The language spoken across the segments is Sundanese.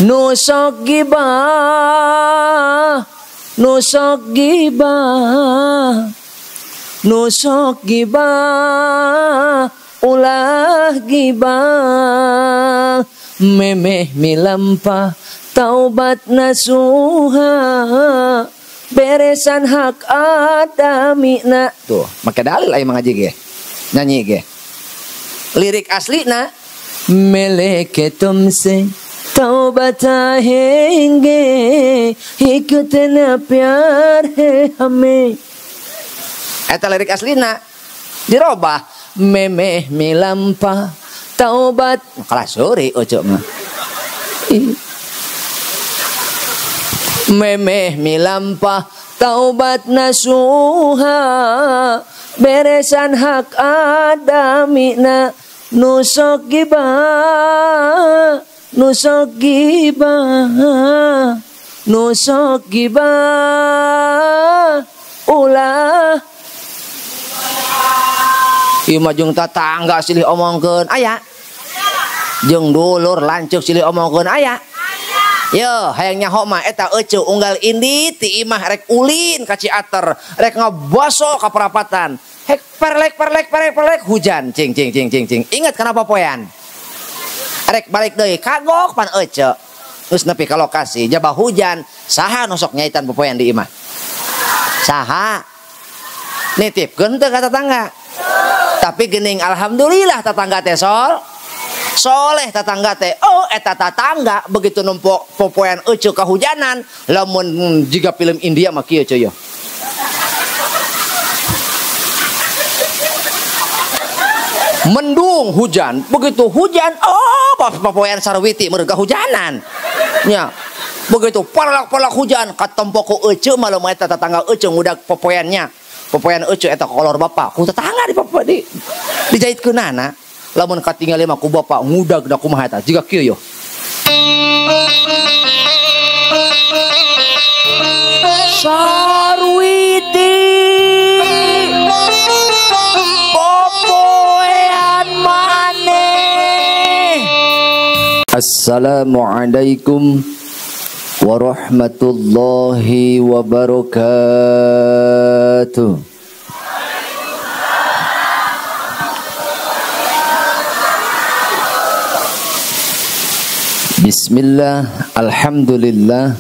Nu sok gibah, nu sok gibah, nu sok gibah, ulah gibah. Memeh milampah taubat nasuha, beresan hak adamina. Tuh, make dalil aya ngaji ge. Nyanyi ge. Lirik aslina meleke tumse taubat ahenge ikutna pyar hai hame. Eta lirik aslina dirobah memeh milampah taubat kalah sore ojo mah. Memeh milampah taubat nasuha, beresan hak adamina. Nu sok gibah, nu sok gibah, nu sok gibah, ulah. Ieu mah jeung tatangga silih omongkeun aya, jeung dulur lanceuk silih omongkeun aya. Yo, hayang nyaho mah eta eceu unggal indit ti imah rek ulin ka Ciater, rek ngabaso ka perapatan. Hek perlek perlek perlek perlek hujan cing cing cing cing cing. Ingat kenapa poean? Rek balik deui kagok pan eceu. Geus nepi ka lokasi jaba hujan, saha nu sok nyaitan popoean di imah? Saha? Nitipkeun teu ka tetangga? Tapi geuning alhamdulillah tetangga teh soleh tetangga teh. Oh eta tetangga begitu numpuk popoean eceu kahujanan, lamun jiga film India mah kieu ceu. Mendung hujan, begitu hujan, oh popoean sarwiti meureun kahujanan. Nya. Begitu palak-palak hujan katempo ku eceu mah lamun eta tetangga eceu ngudag popoeannya. Popoean eceu eta kolor bapak, ku tetangga di popo di dijahitkeunana. Lamun katingali mah ku bapak ngudag da kumaha eta jiga kieu yo. Sarwiti popoean maneh. Assalamualaikum warahmatullahi wabarakatuh. Bismillah, alhamdulillah,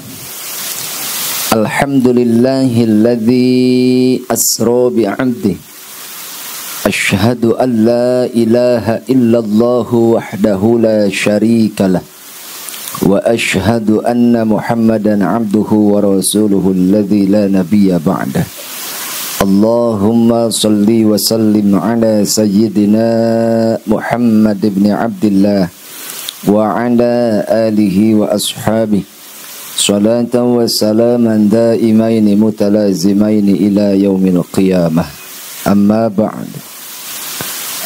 alhamdulillahilladzi asra bi'abdi, asyhadu an la ilaha illallah wahdahu la syarikalah, wa asyhadu anna muhammadan abduhu wa rasuluhu alladzi la nabiyya ba'dah. Allahumma salli wa sallim ala sayyidina Muhammad ibn Abdillah wa ala alihi wa ashabihi salatan wa salaman daimaini mutalazimaini ila yaumil qiyamah. Amma ba'd.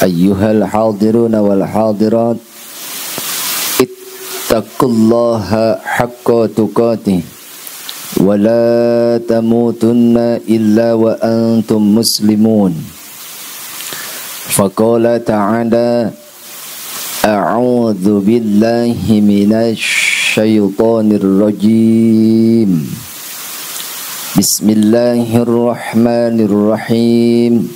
Ayyuhal hadiruna wal hadirat, ittaqullaha haqqa tuqatih wa la tamutunna illa wa antum muslimun. Faqala ta'ala, a'udzu billahi minasy syaithanir rajim. Bismillahirrahmanirrahim.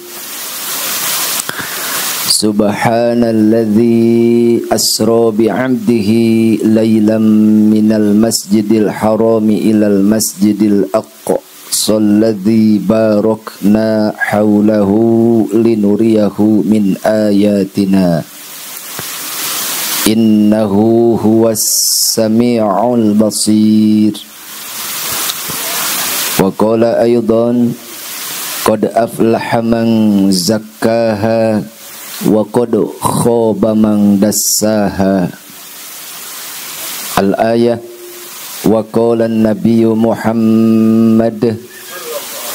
Subhanalladzi asra bi'abdihi lailan minal masjidil harami ilal masjidil aqsa alladzi barakna haulahu linuriyahu min ayatina. Innahu huwas sami'ul basir. Wa qala aidan, qad aflaha man zakkaha wa qad khaba man dassaha. Al-ayah. Wa qala an-nabiyyu Muhammad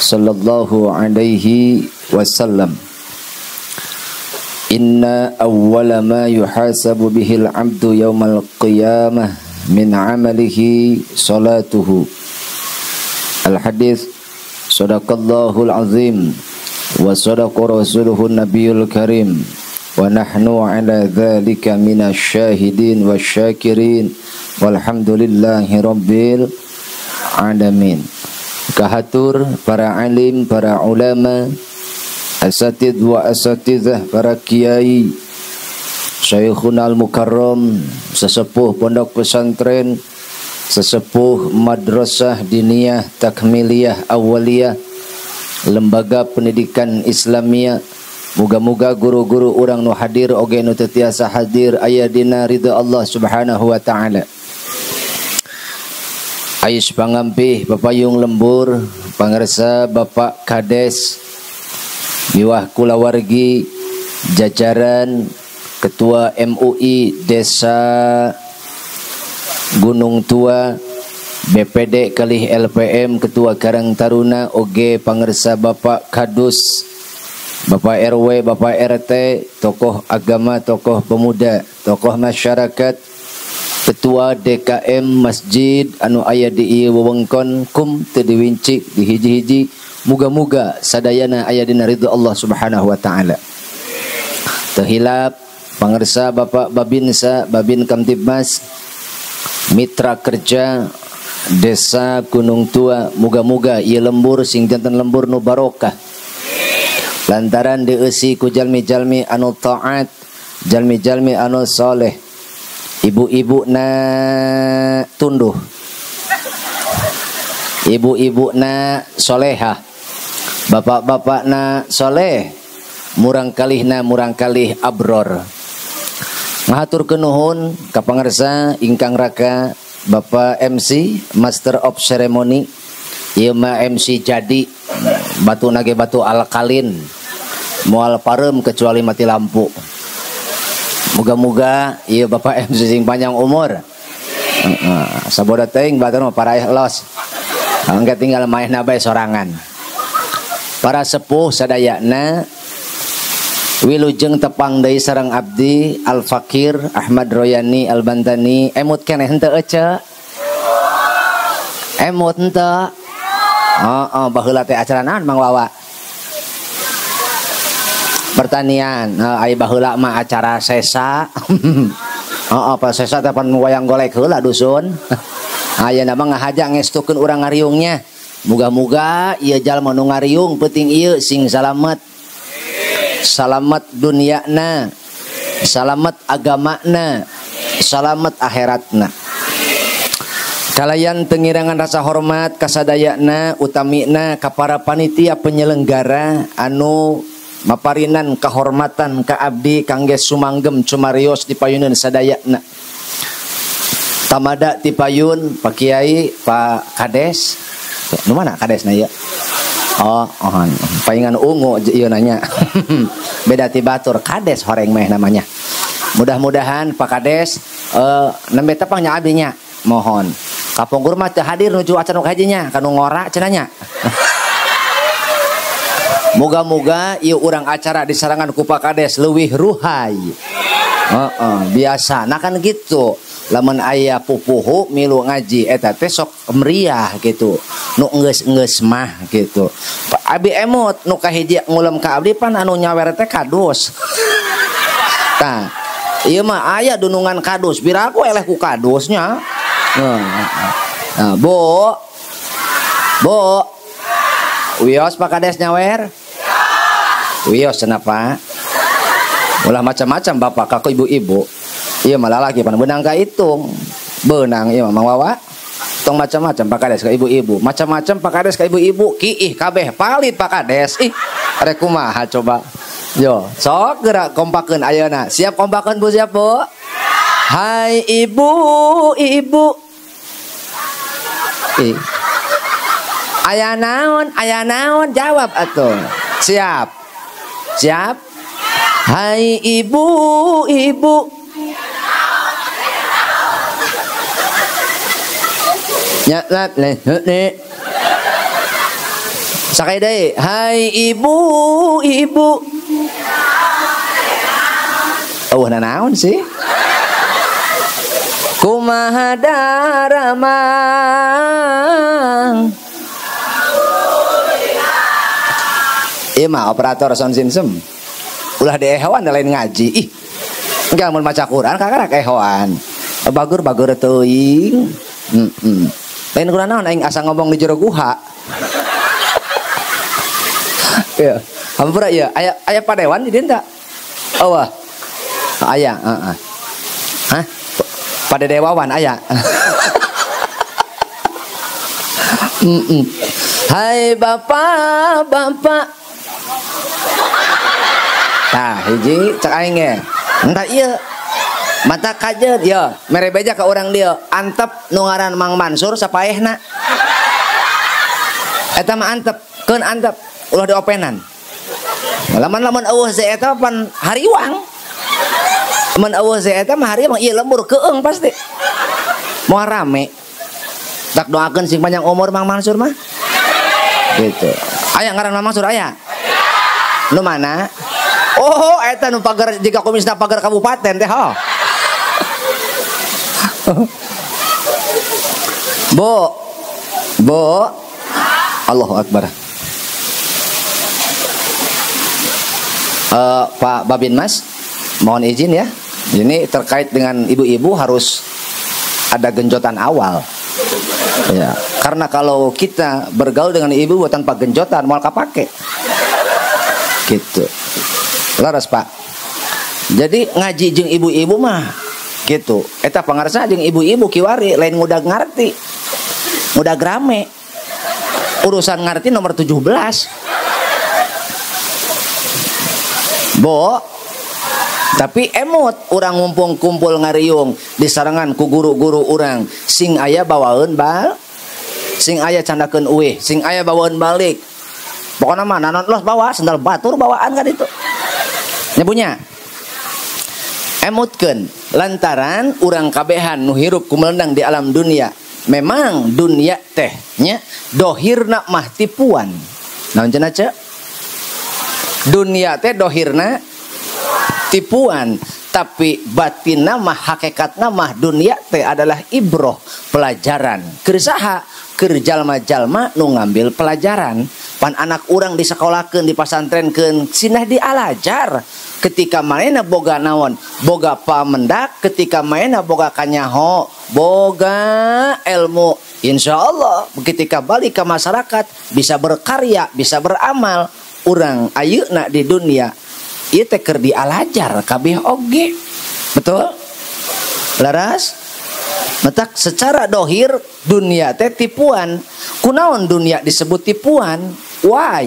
sallallahu alaihi wasallam, inna awwala ma yuhasabu bihil abdu yawmal qiyamah min amalihi salatuhu. Al-hadis. Sadaqallahul azim wa sadaqa rasuluhun nabiyul karim Wa nahnu ala dzalika minasyahidin wasyakirin walhamdulillahi rabbil alamin. Kahatur para alim, para ulama, asatid wa asatidzah, para kiai, Syekhuna al-Mukarram, sesepuh pondok pesantren, sesepuh madrasah diniyah takmiliyah awaliyah, lembaga pendidikan Islamiyah. Muga-muga guru-guru urang nu hadir oge nu teu tiasa hadir aya dina ridha Allah Subhanahu wa taala. Ais pangampih papayung lembur pangersa Bapak Kades miwah kulawargi jajaran Ketua MUI Desa Gunung Tua, BPD kalih LPM, Ketua Karang Taruna oge pangersa Bapak Kadus, Bapak RW, Bapak RT, tokoh agama, tokoh pemuda, tokoh masyarakat, Ketua DKM Masjid anu aya di ieu wewengkon kum teu diwinci di hiji-hiji, muga-muga sadayana aya dina ridho Allah Subhanahu wa taala. Teu hilap pangersa Bapak Babinsa, Babin Kamtibmas, mitra kerja Desa Gunung Tua, muga-muga ieu lembur sing janten lembur nu barokah. Lantaran dieusi ku jalmi-jalmi anu taat, jalmi-jalmi anu soleh, ibu-ibu na tunduh, ibu-ibu na solehah, bapak-bapak na soleh, murang kalih na murang kalih abror. Ngahaturkeun nuhun ka pangersa ingkang raka Bapak MC, Master of Ceremony, ieu mah MC jadi batu nage batu alkalin, moal parem kecuali mati lampu. Muga-muga ieu Bapak MC sing panjang umur. Saboda teuing batur mah paraeh los. Engke tinggal maehna bae sorangan. Para sepuh sadayana wilujeng tepang deui sareng abdi Al Fakir Ahmad Royani Al Bantani. Emut keneh henteu ece? Emut henteu? Oh, baheula teh acara naon Mang Wawa? Pertanian. Ai baheula mah acara sesa. Heeh, pas sesa teh pan wayang golek heula dusun. Ayeuna mah ngahaja ngestukeun urang ngariungnya. Muga-muga ieu jalma nu ngariung peuting ieu sing salamet. Salamet duniana, salamet agamana, salamet akhiratna. Kalayan tengirangan rasa hormat kasadayana utamina ka para panitia penyelenggara anu maparinan kehormatan ka abdi kangge sumanggem cumarios di payunan sadayana. Tamada ti payun Pak Kiai, Pak Kades. Nu mana Kadesna ieu? Oh, paingan ungu ieu nanya. Beda ti batur Kades horeng meh namanya. Mudah-mudahan Pak Kades nembe tepang nya abdi nya. Mohon. Kapungkur mah teu hadir nuju acan nu kajinya, kanu ngora cenah nya. Moga-moga ieu urang acara disarangan ku Pak Kades leuwih ruhai. Biasa nah kan gitu. Lamun aya pupuhu milu ngaji eta teh sok meriah gitu. Nu enggeus-enggeus mah gitu. Abi emut nu kahiji ngulem ka abdi pan anu nyawer teh kadus. Tah, ieu mah aya dunungan kadus, piraku eleh ku kadusnya. Nah, Bu. Bu. Wios Pak Kades nyawer? Wios cenah Pak. Ulah macam-macam bapak ka ibu-ibu. Iya malah laki pan benang ka hitung. Benang ieu mah Mang Wawa. Tong macam-macam Pak Kades ka ibu-ibu. Macam-macam Pak Kades ka ibu-ibu. Kiih kabeh palit Pak Kades. Ih, rek kumaha coba. Yo, sok gerak kompakeun ayeuna. Siap kompakeun Bu, siap Bu? Hai ibu-ibu. Ih. Aya naon jawab atuh. Siap. Siap? Hai ibu-ibu. Ya lat le le. Sakai deui. Hai ibu-ibu. Oh, naon sih? Kumaha daramang. Ieu mah operator sound system. Ulah diehoan da lain ngaji. Ih. Engke mun maca Quran kakara kehoan. Bagur-bagur teuing. Heeh. Lain kurang naon aing asa ngomong di jero guha. Ya, hampura ya, aya padewan di dieu tah? Eueuh. Aya, heeh. Hah? Padedewawan aya. Hai bapak, bapak. Tah hiji cek aing ge. Entah ieu. Mata kajeun ieu, mere beja ka urang dieu, antep nu ngaran Mang Mansur sapaehna. Eta mah antep, keun antep, ulah diopenan. Lamun-lamun eueuh ze eta pan hariwang. Mun eueuh ze eta mah hariwang ieu lembur keung pasti. Moal rame. Tak doakeun sing panjang umur Mang Mansur mah. Gitu. Aya ngaran Mang Mansur aya? Nu mana? Oh, eta nu pagar jika komisna pagar kabupaten teh ho. Bu. Bu. Allahu Akbar. Pak Babin Mas, mohon izin ya. Ini terkait dengan ibu-ibu harus ada genjotan awal. Ya, karena kalau kita bergaul dengan ibu tanpa genjotan moal kapake. Gitu. Laras Pak. Jadi ngaji jeung ibu-ibu mah gitu. Eta pangarsa jeung ibu-ibu kiwari lain ngudag ngarti. Ngudag rame. Urusan ngarti nomor 17. Bo. Tapi emut urang ngumpul kumpul ngariung disarengan ku guru-guru urang sing aya bawaeun bal, sing aya candakeun uih, sing aya bawaeun balik. Pokona mah nanon los bawa sendal batur bawaan kan itu. Nyebunya emutkeun lantaran urang kabehan nu hirup kumelendang di alam dunia. Memang dunia teh nya dohirna mah tipuan. Naon cenah ce? Dunia teh dohirna tipuan, tapi batinna mah hakikatna mah dunia teh adalah ibroh, pelajaran. Keur saha? Keur jalma-jalma nu ngambil pelajaran. Pan anak urang disekolahkeun, dipasantrenkeun, sinah dialajar. Ketika manehna boga naon? Boga pamendak, ketika manehna boga kanyaho, boga ilmu. Insya Allah ketika balik ke masyarakat bisa berkarya, bisa beramal. Urang ayeuna di dunia ieu teh keur dialajar kabeh oge. Betul? Laras? Matak secara dohir dunia teh tipuan. Kunaon dunia disebut tipuan? Why?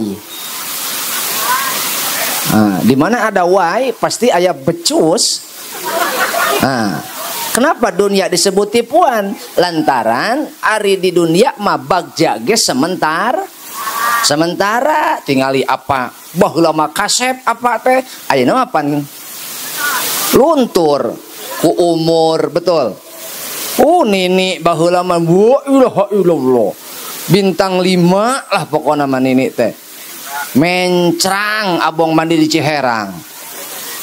Nah, di mana ada why pasti aya becus. Nah, kenapa dunia disebut tipuan? Lantaran ari di dunia mah bagja ge sementara. Sementara tingali apa baheula mah kasep apa teh ayeuna mah pan luntur ku umur, betul. Oh nini baheula mah wa ilaha illallah bintang 5 lah pokona mah nini teh mencrang abong mandi di Ciherang.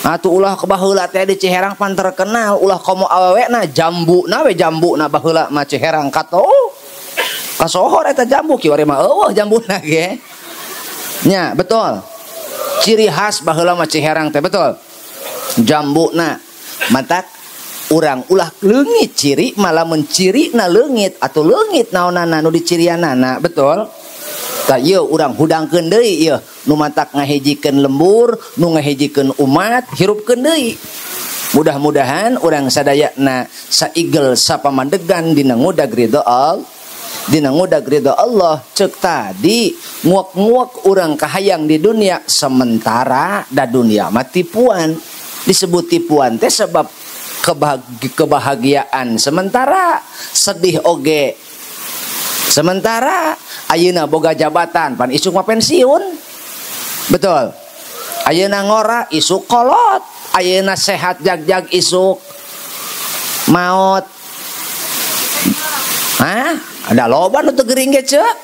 Atuh ulah baheula teh di Ciherang pan terkenal ulah komo awewena jambuna we jambuna baheula mah Ciherang kato kasohor eta jambu kiwari mah eueuh jambuna ge. Nya, betul. Ciri khas baheula mah Ciherang teh, betul. Jambuna. Matak urang ulah leungit ciri malah mencirina leungit atau leungit naonana nu dicirianana, betul. Tah ieu urang hudangkeun deui ieu nu matak ngahijikeun lembur, nu ngahijikeun umat, hirupkeun deui. Mudah-mudahan urang sadayana saigel sapamandegan dina ngudag ridho Allah. Dina ngudag ridho Allah. Cek tadi nguak-nguak urang kahayang di dunia sementara da dunia mah tipuan. Disebut tipuan teh sebab kebahagiaan sementara, sedih oge sementara. Ayeuna boga jabatan pan isuk mah pensiun, betul. Ayeuna ngora isuk kolot, ayeuna sehat jag-jag isuk maot. Hah? Ada loba nu teu gering ge ceuk.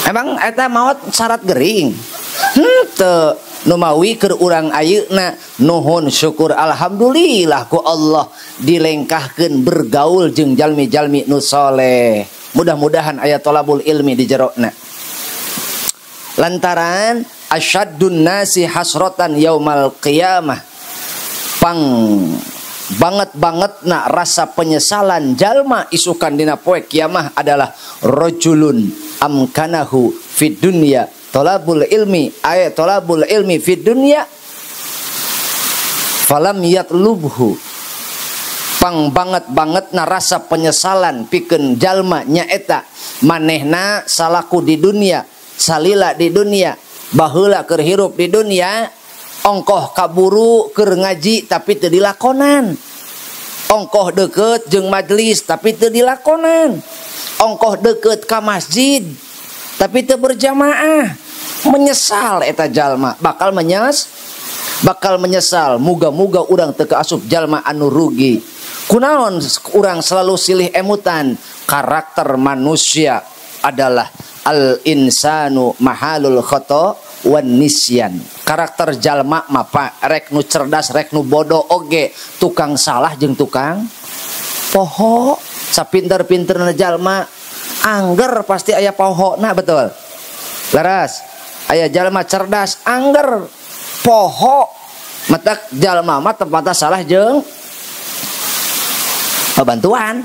Emang eta maot syarat gering? Henteu. Nu mawi keur urang ayeuna nuhun syukur alhamdulillah ku Allah dilengkahkeun bergaul jeung jalmi-jalmi nu soleh. Mudah-mudahan aya tolabul ilmi di jerona. Lantaran Asyaddun nasi hasratan yaumal qiyamah. Pang banget-banget na rasa penyesalan jalma isukan dina poe kiamah adalah rajulun amkanahu fid dunya tolabul ilmi ay tolabul ilmi fid dunya falam yatlubhu. Pang banget-banget na rasa penyesalan pikeun jalma nyaeta manehna salaku di dunia, salila di dunia, baheula keur hirup di dunia, ongkoh kaburu keur ngaji tapi teu dilakonan, ongkoh deket jeung majelis tapi teu dilakonan, ongkoh deket ka masjid tapi teu berjamaah. Menyesal eta jalma, bakal menyesal. Muga-muga urang teu kaasup jalma anu rugi. Kunaon urang selalu silih emutan, karakter manusia adalah al insanu mahalul khata wan nisyan. Karakter jalma mapa rek nu cerdas rek nu bodoh oge tukang salah jeung tukang poho. Sapinter-pinterna jalma angger pasti aya pohona, betul? Leres. Aya jalma cerdas angger poho. Matak jalma mah tempatna salah jeung bantuan,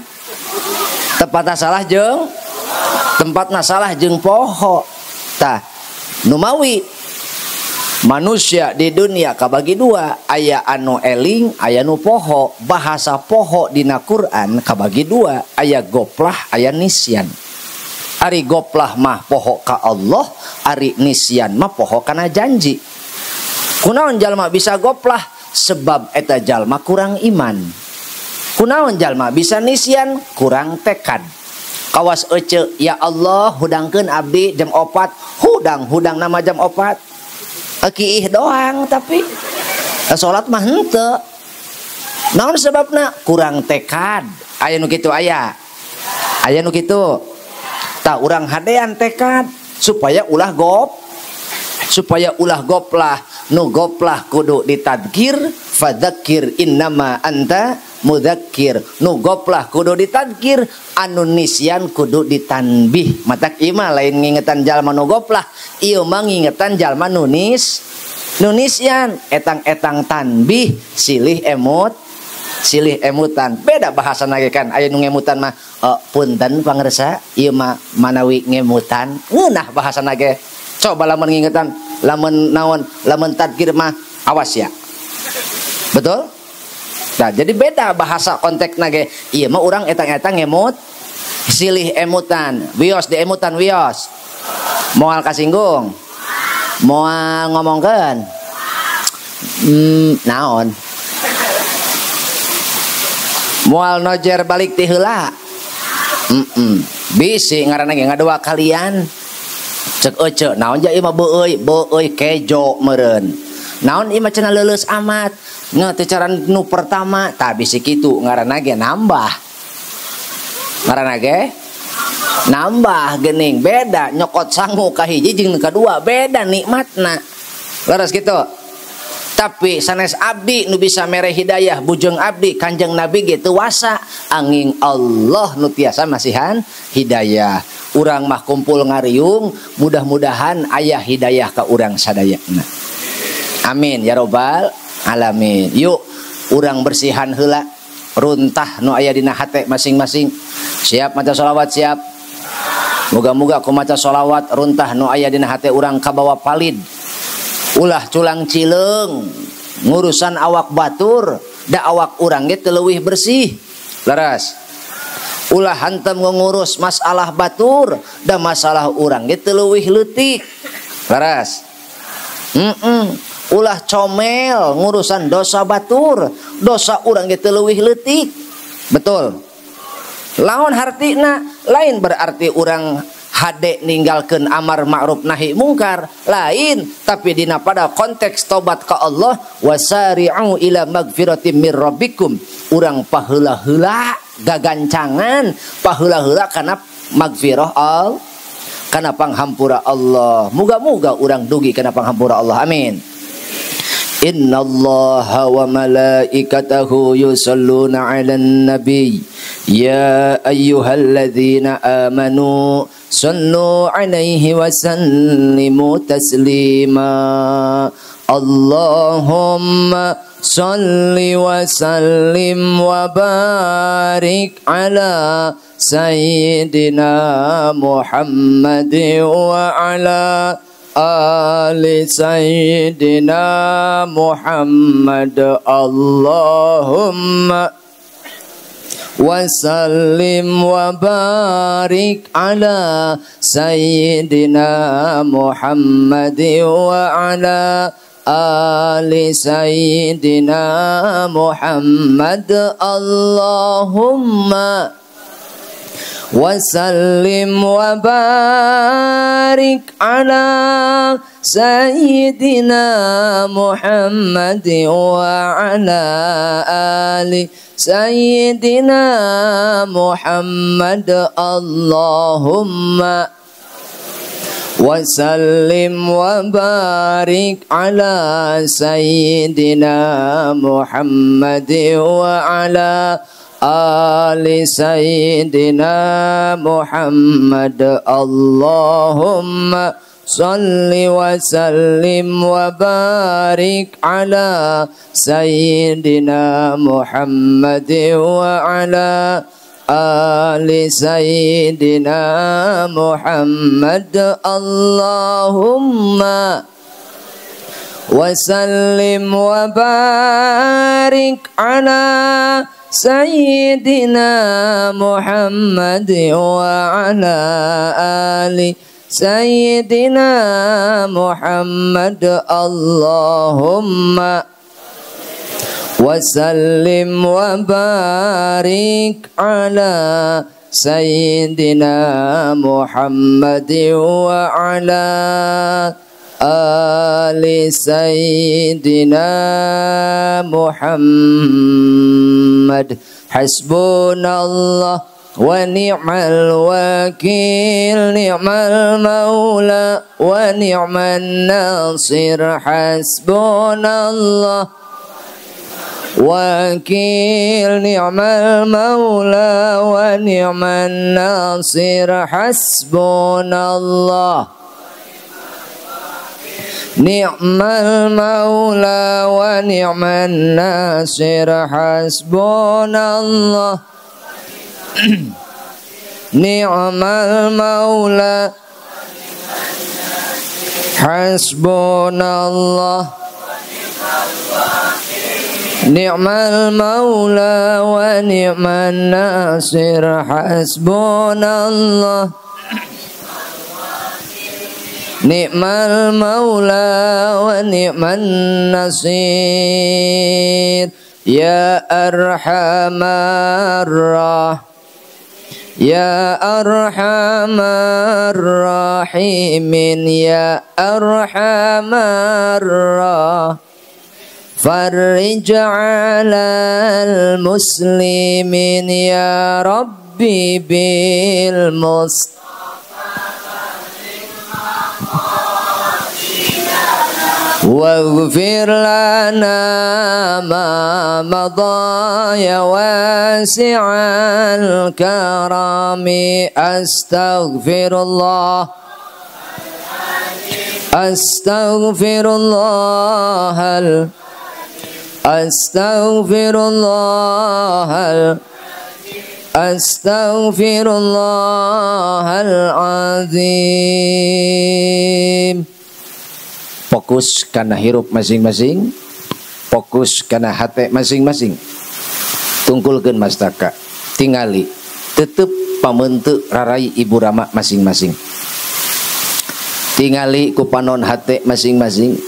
tempatna salah jeung tempatna salah jeung poho. Tah numawi manusia di dunia kabagi dua, aya anu eling aya nu poho. Bahasa poho dina Quran kabagi dua, aya goplah aya nisyan. Ari goplah mah poho ka Allah, ari nisyan mah poho kana janji. Kunaon jalma bisa goplah? Sebab eta jalma kurang iman. Kunaon jalma bisa nisyan? Kurang tekad. Kawas ece, ya Allah hudangkeun abdi jam 4, hudang nama jam 4. Kiih doang tapi salat mah henteu. Naon sebabna? Kurang tekad. Aya nu kitu aya. Aya nu kitu. Tah urang hadean tekad supaya ulah gop, supaya ulah goplah. Nu goplah kudu ditadkir, fadzakir innama anta mudzakkir. Nu goplah kudu ditadkir, anu nisyan kudu ditanbih. Matak ieu mah lain ngingetan jalma nu goplah, ieu mah ngingetan jalma nu nisyan. Etang-etang tanbih silih emut, silih emutan. Beda bahasa ge kan, aya nu ngemutan mah punten pangersa, ieu mah manawi ngemutan. Ngeunah bahasana ge. Coba lamun ngingetan, lamun naon, lamun tadkir mah awas ya. Betul? Nah, jadi beda bahasa konteksna ge. Ieu mah urang etang-etang ngemut, silih emutan. Wios di emutan wios. Moal kasinggung. Moal ngomongkeun. Naon? Moal nojer balik ti heula. Bisi ngaranna ge ngadua kalian. Cek ece naon ja ieu mah beueuy, beueuy kejo meureun. Naon ieu mah cenah leuleus amat. Nge teu cara nu pertama tah bisi kitu ngaranna ge nambah. Ngaranna ge nambah geuning, beda nyokot sangu ka hiji jeung nu kadua beda nikmatna. Leres kitu. Tapi sanes abdi nu bisa mere hidayah bujeng abdi Kanjeng Nabi ge teu wasa, angin Allah nu tiasa masihan hidayah. Urang mah kumpul ngariung, mudah-mudahan aya hidayah ka urang sadayana. Amin ya robbal alamin. Yuk urang bersihan heula runtah nu aya dina hate masing-masing. Siap maca sholawat siap. Moga-moga ku maca sholawat runtah nu aya dina hate urang kabawa palid. Ulah culang cileung ngurusan awak batur, da awak urang ge teu leuwih bersih. Leres. Ulah hantem ngurus masalah batur, da masalah urang ge teu leuwih leutik. Leres. Ulah comel ngurusan dosa batur, dosa urang ge teu leuwih leutik. Betul. Lawan hartina lain berarti urang hade ninggalkeun amar ma'ruf nahi mungkar, lain, tapi dina pada konteks tobat ka Allah, wasari'u ila magfiratim mir rabbikum. Urang paheula-heula gagancangan, paheula-heula kana magfirah Allah, kana panghampura Allah. Muga-muga urang dugi kana panghampura Allah. Amin. Innallaha wa malaikatahu yusalluna 'alan nabiy ya ayyuhalladzina amanu sallu 'alaihi wa sallimu taslima. Allahumma salli wa sallim wa barik ala sayyidina Muhammad wa ala ali sayyidina Muhammad. Allahumma wa sallim wa barik ala sayyidina Muhammad wa ala ali sayyidina Muhammad. Allahumma wa sallim wa barik ala sayyidina Muhammad wa ala ali sayyidina Muhammad. Allahumma wa sallim wa barik ala sayyidina Muhammad wa ala ali sayyidina Muhammad. Allahumma salli wa sallim wa barik ala sayyidina Muhammad wa ala ali sayyidina Muhammad. Allahumma wa sallim wa barik ala sayyidina Muhammad wa ala ali sayyidina Muhammad. Allahumma wa sallim wa barik ala sayyidina Muhammad wa ala ali sayyidina Muhammad. Hasbunallah wa ni'mal wakil, ni'mal maula wa ni'man nasir. Hasbunallah wakil, ni'mal maula wa ni'man nasir. Hasbunallah ni'mal maula wa ni'man nasir. Hasbunallah ni'mal maula. Hasbunallah ni'mal maula wa ni'man nasir. Hasbunallah ni'mal maula wa ni'man nasir. Ya arhamar ya arhamar rahimin, ya arhamar farrij 'alal muslimin ya rabbi bil mustafa waghfir lana ma madha ya wasi'al karami. Astaghfirullah, astaghfirullah, astaghfirullah, astaghfirullahal azim. Fokus kana hirup masing-masing, fokus kana hate masing-masing. Tungkulkeun mastaka, tingali tetep pamentu rarai ibu rama masing-masing. Tingali ku panon hate masing-masing.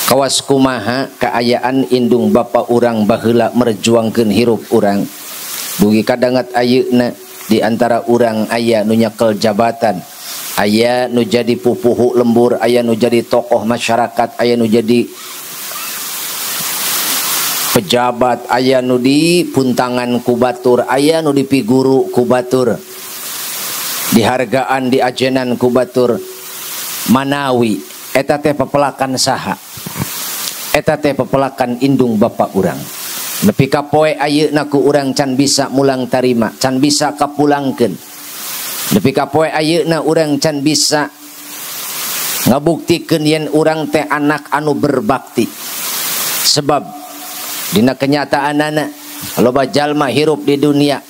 Kawas kumaha kaayaan indung bapa urang baheula merjuangkeun hirup urang. Dugi kadangat ayeuna di antara urang aya nu nyekel jabatan, aya nu jadi pupuhu lembur, aya nu jadi tokoh masyarakat, aya nu jadi pejabat, aya nu di puntangan ku batur, aya nu dipiguru ku batur, dihargaan diajenan ku batur. Manawi eta teh pepelakan saha? Eta teh pepelakan indung bapak urang. Nepi ka poe ayeuna ku urang can bisa mulang tarima, can bisa kapulangkeun. Nepi ka poe ayeuna urang can bisa ngabuktikeun yen urang teh anak anu berbakti. Sebab dina kenyataanana loba jalma hirup di dunia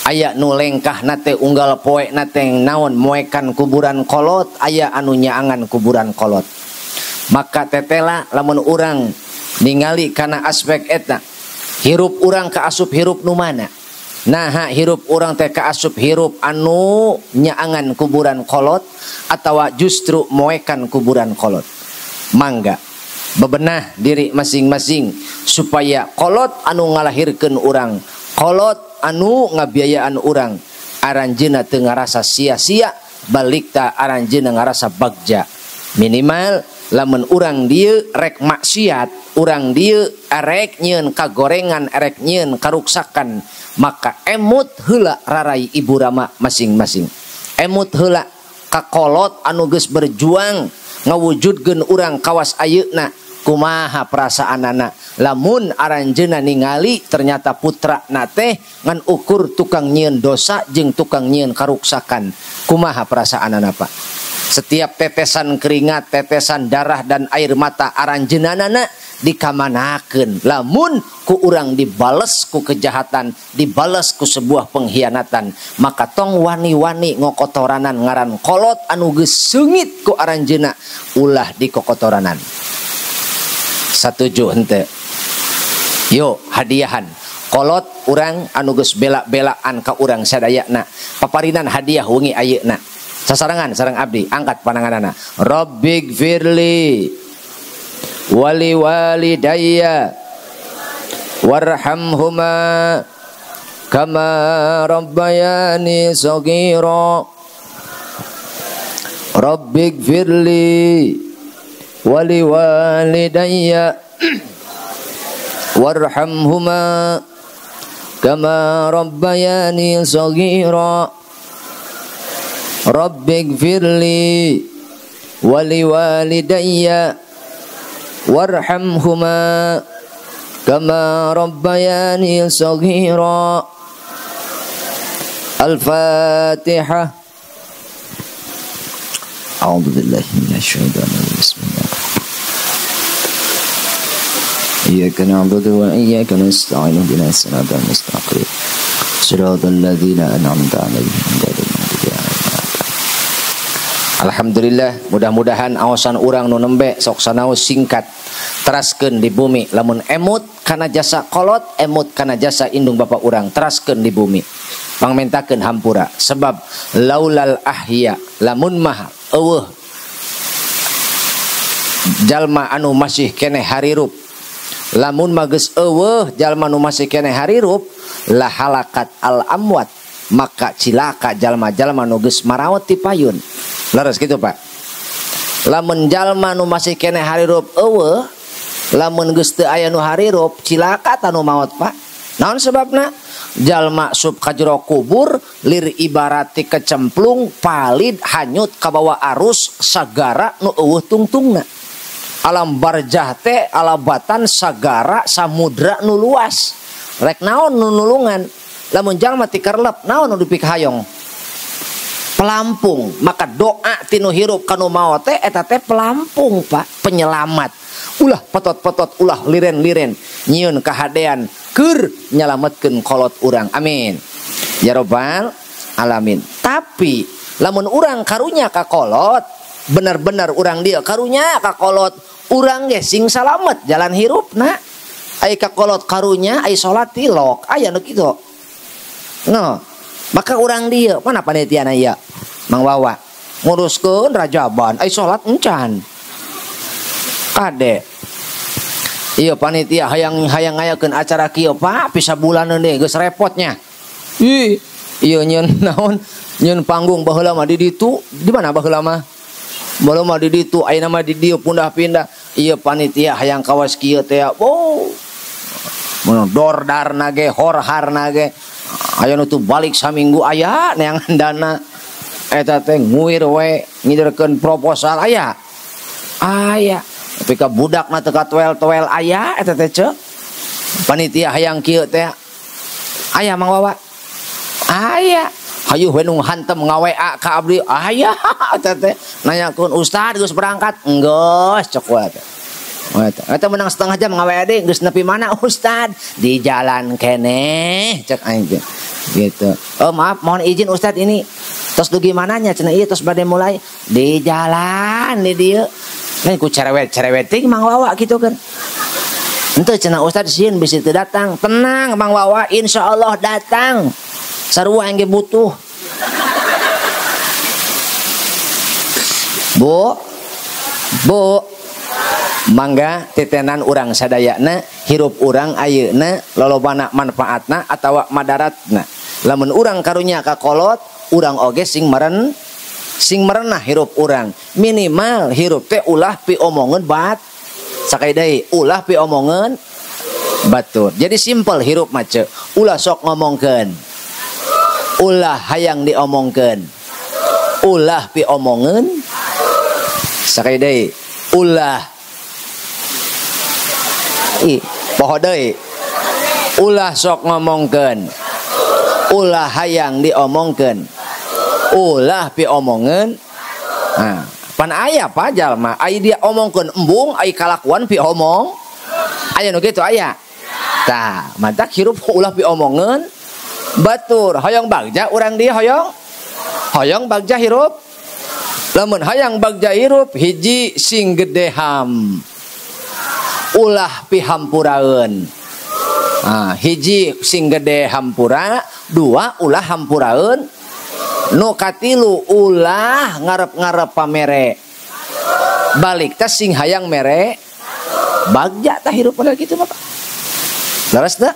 aya nu lengkahna teh unggal poe na teh naon moekan kuburan kolot, aya anu nyaangan kuburan kolot. Maka tetela lamun urang ningali kana aspek eta, hirup urang kaasup hirup nu mana? Naha hirup urang teh kaasup hirup anu nyaangan kuburan kolot atawa justru moekan kuburan kolot. Mangga bebenah diri masing-masing supaya kolot anu ngalahirkeun urang, kolot anu ngabiayaan urang, aranjeuna teu ngarasa sia-sia, balik ta aranjeuna ngarasa bagja. Minimal lamun urang dieu rek maksiat, urang dieu erek nyieun kagorengan, erek nyieun karuksakan, maka emut heula rarai ibu rama masing-masing. Emut heula kakolot anu geus berjuang ngawujudkeun urang kawas ayeuna, kumaha perasaanana lamun aranjeuna ningali ternyata putra na teh ngan ukur tukang nyieun dosa jeung tukang nyieun karuksakan, kumaha perasaanana Pak? Setiap tetesan keringat, tetesan darah dan air mata aranjeunana dikamanakeun. Lamun ku urang dibales ku kejahatan, dibales ku sebuah pengkhianatan, maka tong wani-wani ngokotoranan ngaran kolot anu geus seungit ku aranjeuna, ulah dikokotoranan. Satuju henteu? Yo hadiahan kolot urang anu geus bela-belaan ka urang sadayana, paparinan hadiah wengi ayeuna. Sasarengan sareng abdi, angkat pananganana. Rabbighfirli wali walidayya warhamhuma kama rabbayani shaghira. Rabbighfirli wali walidayya warhamhuma kama rabbayani shaghira. Rabbighfirli wali walidayya warhamhuma kama rabbayani shaghira. Al-Fatihah. A'udzu billahi minasyaitonir rajim. Bismillah. Iyyaka na'budu wa iyyaka nasta'in ihdinas siratal mustaqim. Siratal ladzina an'amta 'alaihim ghairil maghdubi 'alaihim. Alhamdulillah, mudah-mudahan awasan urang nu nembe sok sanaos singkat teraskeun di bumi. Lamun emut kana jasa kolot, emut kana jasa indung bapak urang, teraskeun di bumi. Pangmentakeun hampura, sebab laulal ahya, lamun mah eueuh jalma anu masih keneh harirup, lamun mah geus eueuh jalma anu masih keneh harirup, la halakat al amwat, maka cilaka jalma-jalma nu geus maraot ti payun. Leres gitu Pak. Lamun jalma nu masih keneh harirup eueuh, lamun geus teu aya nu harirup, cilaka tanu maot Pak. Naon sebabna? Jalma sub ka jero kubur lir ibarati kecemplung palid hanyut kabawa arus sagara nu eueuh tungtungna. Alam barjah teh alabatan sagara samudra nu luas. Rek naon nu nulungan? Lamun jalma tikerlep naon nu dipikahayong? Pelampung. Maka doa tinu hirup kanu maot teh eta teh pelampung Pak, penyelamat. Ulah petot-petot, ulah liren-liren, nyieun kahadean keur nyalametkeun kolot urang. Amin ya robbal alamin. Tapi lamun urang karunya ka kolot, bener-bener urang dia karunya ka kolot, urang ge sing salamet jalan hirupna. Ai ka kolot karunya, ai salat tilok, aya nu kitu. No. Maka urang dia mana panitiana ieu? Mang Wawa nguruskeun rajaban, ai salat encan. Kade. Iya panitia hayang ngayakeun acara kieu Pak, bisa bulaneun deui geus repotnya. Ih, ieu nyeun naon? Nyeun panggung baheula mah di ditu, di mana baheula mah? Baheula mah di ditu, ayeuna mah di dieu pindah-pindah. Ieu panitia hayang kawas kieu teh. Oh. Mun dordarna ge, horharna ge. Aya nu teu balik saminggu aya neangan dana. Eta teh nguir we ngiderkeun proposal aya. Aya. Tapi ka budakna teu katoel-toel aya eta teh ceu. Panitia hayang kieu teh. Aya Mang Wawa. Aya. Hayu we nu hantem nga-WA ka abdi. Aya eta teh. Nanyakeun ustad geus berangkat? Enggeus cek we teh. Eta menang setengah jam nga-WA deui geus nepi mana ustad? Di jalan keneh cek aing teh. Gitu. Oh maaf, mohon izin ustad ini tos dugi mananya cenah ieu tos bade mulai di jalan di dieu. Lain ku cerewet-cerewet ting Mang Wawa gitu kan. Henteu cenah ustad sieun bisi teu datang. Tenang Mang Wawa, insyaallah datang. Sarua aing ge butuh. Bu. Bu. Mangga titenan urang sadayana hirup urang ayeuna lolobana manfaatna atawa madaratna. Lamun urang karunya ka kolot, urang oge sing meren sing merenah hirup urang. Minimal hirup teh ulah piomongeun bat sakai deui, ulah piomongeun batur. Jadi simpel hirup mah ceu. Ulah sok ngomongkeun. Ulah hayang diomongkeun. Ulah piomongeun sakai deui. Ulah ih, poho deui. Ulah sok ngomongkeun. Ulah hayang diomongkeun. Ulah piomongeun. Nah, pan aya pa jalma, ai dia omongkeun embung, ai kalakuan piomong. Aya nu kitu aya. Tah, mantak hirup ulah piomongeun batur. Hoyong bagja urang dieu hoyong. Hoyong bagja hirup. Lamun hayang bagja hirup hiji sing gede ham. Ulah pihampuraeun. Nah, hiji sing gede hampura, dua ulah hampuraeun, nu katilu ulah ngarep-ngarep pamere. Balik teh sing hayang mere bagja tah hirup model kitu Bapak. Leres teu?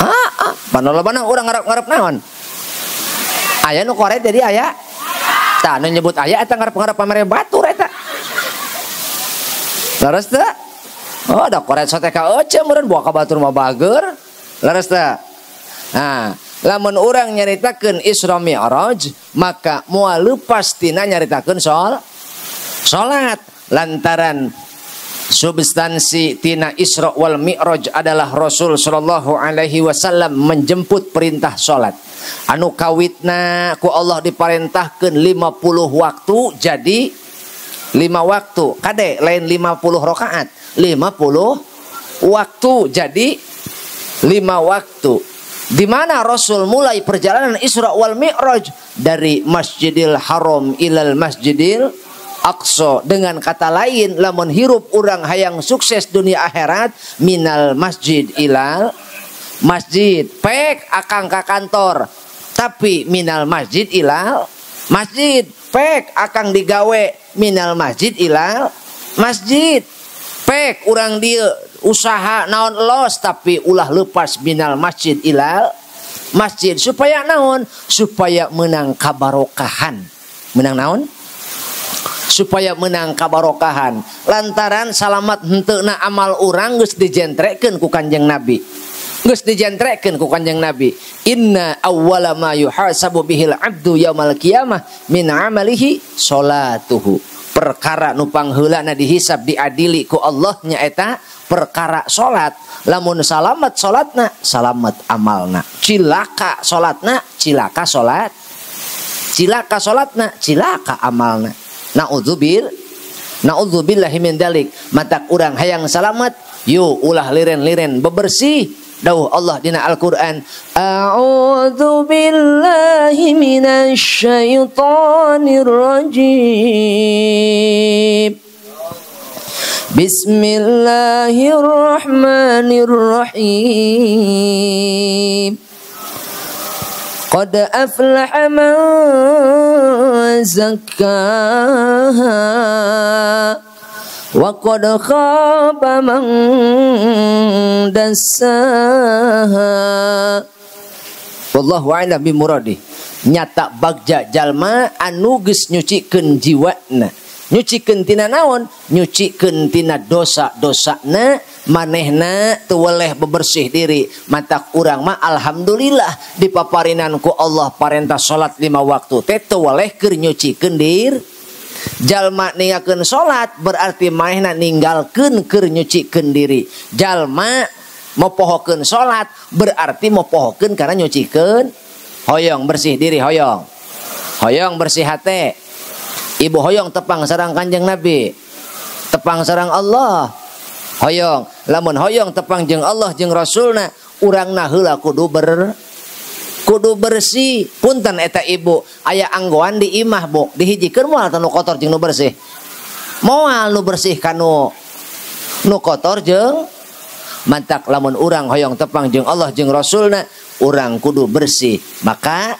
Heeh, panolobana urang ngarep-ngarep naon? Aya nu koret jadi aya. Tah nu nyebut aya eta ngarep-ngarep pamere batur eta. Leres teu? Oh, ada koret sote ka ece meureun buah ka batur mah bager. Leres teu? Nah, lamun urang nyaritakeun Isra Mi'raj, maka moal leupas tina nyaritakeun salat. Lantaran substansi tina Isra wal Mi'raj adalah Rasul sallallahu alaihi wasallam menjemput perintah salat. Anu kawitna ku Allah diparentahkeun 50 waktu jadi 5 waktu. Kade lain 50 rakaat, 50 waktu jadi 5 waktu. Di mana Rasul mulai perjalanan Isra wal Mi'raj dari Masjidil Haram ilal Masjidil Aqsa. Dengan kata lain, lamun hirup urang hayang sukses dunia akhirat minal masjid ilal masjid. Pek akang ka kantor, tapi minal masjid ilal masjid. Pek akang digawe minal masjid ilal masjid. Pek urang dieu usaha naon los tapi ulah lepas minal masjid ilal masjid. Supaya naon? Supaya menang kabarokahan. Menang naon? Supaya menang kabarokahan. Lantaran salamat henteuna amal urang geus dijentrekeun ku Kanjeng Nabi. Geus dijentrekeun ku Kanjeng Nabi. Inna awwala ma yuhasabu bihil abdu yaumal qiyamah min amalihi salatuhu. Perkara nu pangheulana dihisab diadili ku Allah nyaeta perkara salat. Lamun salamat salatna, salamat amalna. Cilaka salatna, cilaka salat. Cilaka salatna, cilaka amalna. Na'udzubillahi min dalik. Matak urang hayang salamat, yu ulah liren-liren bebersih. Dawuh Allah dina Al-Qur'an, a'udzu billahi minasyaitonir rajim. Bismillahirrahmanirrahim. Qad aflaha man zakkaha wa qad khaba man dassaha. Wallahu a'lam bimuradi. Nyata bagja jalma anu geus nyucikeun jiwana. Nyucikeun tina naon? Nyucikeun tina dosa-dosana, manehna teu weleh bebersih diri. Matak urang mah alhamdulillah dipaparinan ku Allah parentah salat 5 waktu teh teu weleh keur nyucikeun diri. Jalma ninggalkeun salat berarti manehna ninggalkeun keur nyucikeun diri. Jalma mopohokeun salat berarti mopohokeun karena nyucikeun hoyong bersih diri hoyong. Hoyong bersih hate. Ibu hoyong tepang sareng Kanjeng Nabi. Tepang sareng Allah. Hoyong, lamun hoyong tepang jeung Allah jeung Rasulna, urangna heula kudu bersih. Punten eta ibu, aya anggoan di imah bu, dihijikeun moal teh nu kotor jeung nu bersih. Moal nu bersih kanu nu kotor jeung mantak lamun urang hoyong tepang jeung Allah jeung Rasulna, urang kudu bersih. Maka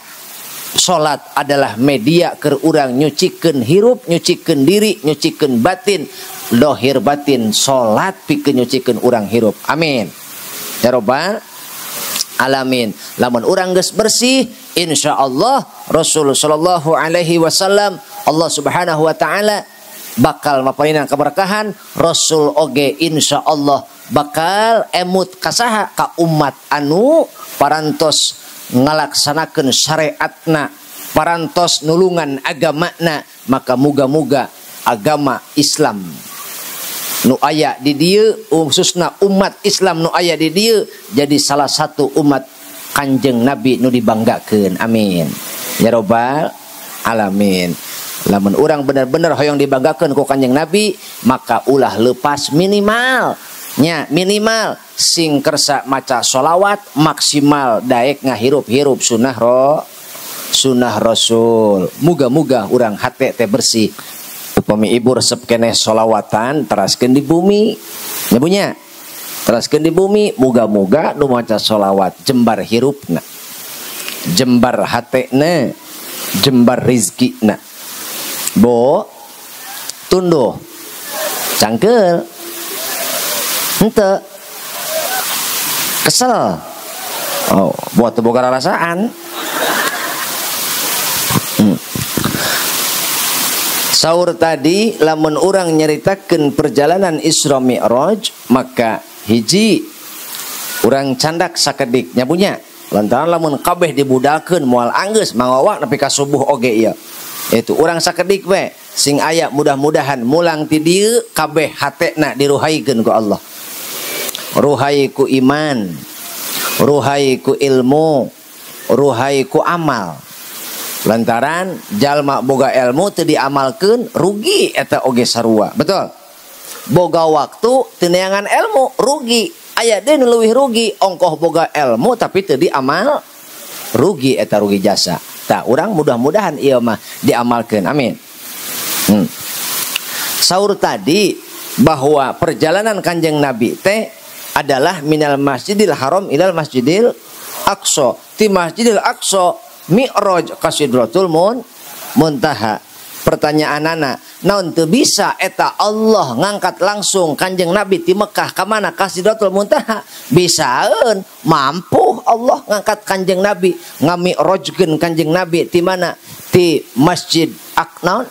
salat adalah media keur urang nyucikeun hirup, nyucikeun diri, nyucikeun batin, dohir batin. Salat pikeun nyucikeun urang hirup. Amin ya robbal alamin. Lamun urang geus bersih, insyaallah Rasul sallallahu alaihi wasallam, Allah subhanahu wa ta'ala bakal maparinan keberkahan. Rasul oge insyaallah bakal emut kasaha ka umat anu parantos ngalaksanakeun syariatna, parantos nulungan agamana. Maka muga-muga agama Islam nu aya di dieu, khususna umat Islam nu aya di dieu, jadi salah satu umat Kanjeng Nabi nu dibanggakeun. Amin ya robbal alamin. Lamun urang bener-bener hoyong dibanggakeun ku Kanjeng Nabi, maka ulah lepas minimal nya, minimal sing kersa maca sholawat, maksimal daek ngahirup-hirup sunah sunah Rasul. Muga-muga urang hate teh bersih. Upami ibu resep keneh sholawatan teraskeun di bumi nya bunya, teraskeun di bumi. Muga-muga nu maca sholawat jembar hirupna, jembar hatena, jembar rizkina. Bo tunduh cangkel henteu kesel, oh buat teu boga rarasaan. Saur tadi lamun urang nyaritakeun perjalanan Isra Mi'raj, maka hiji urang candak sakedik nya bunya, lantaran lamun kabeh dibudakeun moal anggeus mangawak nepi ka subuh oge ieu. Itu urang sakedik we sing aya, mudah-mudahan mulang ti dieu kabeh hatena diruhaikeun ku Allah. Ruhai ku iman, ruhai ku ilmu, ruhai ku amal. Lantaran jalma boga ilmu teu diamalkeun rugi eta oge sarua. Betul? Boga waktu teu neangan ilmu rugi. Aya deui nu leuwih rugi, ongkoh boga ilmu tapi teu diamal rugi eta rugi jasa. Tah urang mudah-mudahan ieu mah diamalkeun. Amin. Saur tadi bahwa perjalanan Kanjeng Nabi teh adalah minal Masjidil Haram ilal Masjidil Aqsa. Ti Masjidil Aqsa Mi'raj ka Sidratul Muntaha. Pertanyaanana, naon teu bisa eta Allah ngangkat langsung Kanjeng Nabi ti Mekah ka mana ka Sidratul Muntaha? Bisaeun, mampu Allah ngangkat Kanjeng Nabi, ngami'rajkeun Kanjeng Nabi ti mana? Ti Masjid Aqsa,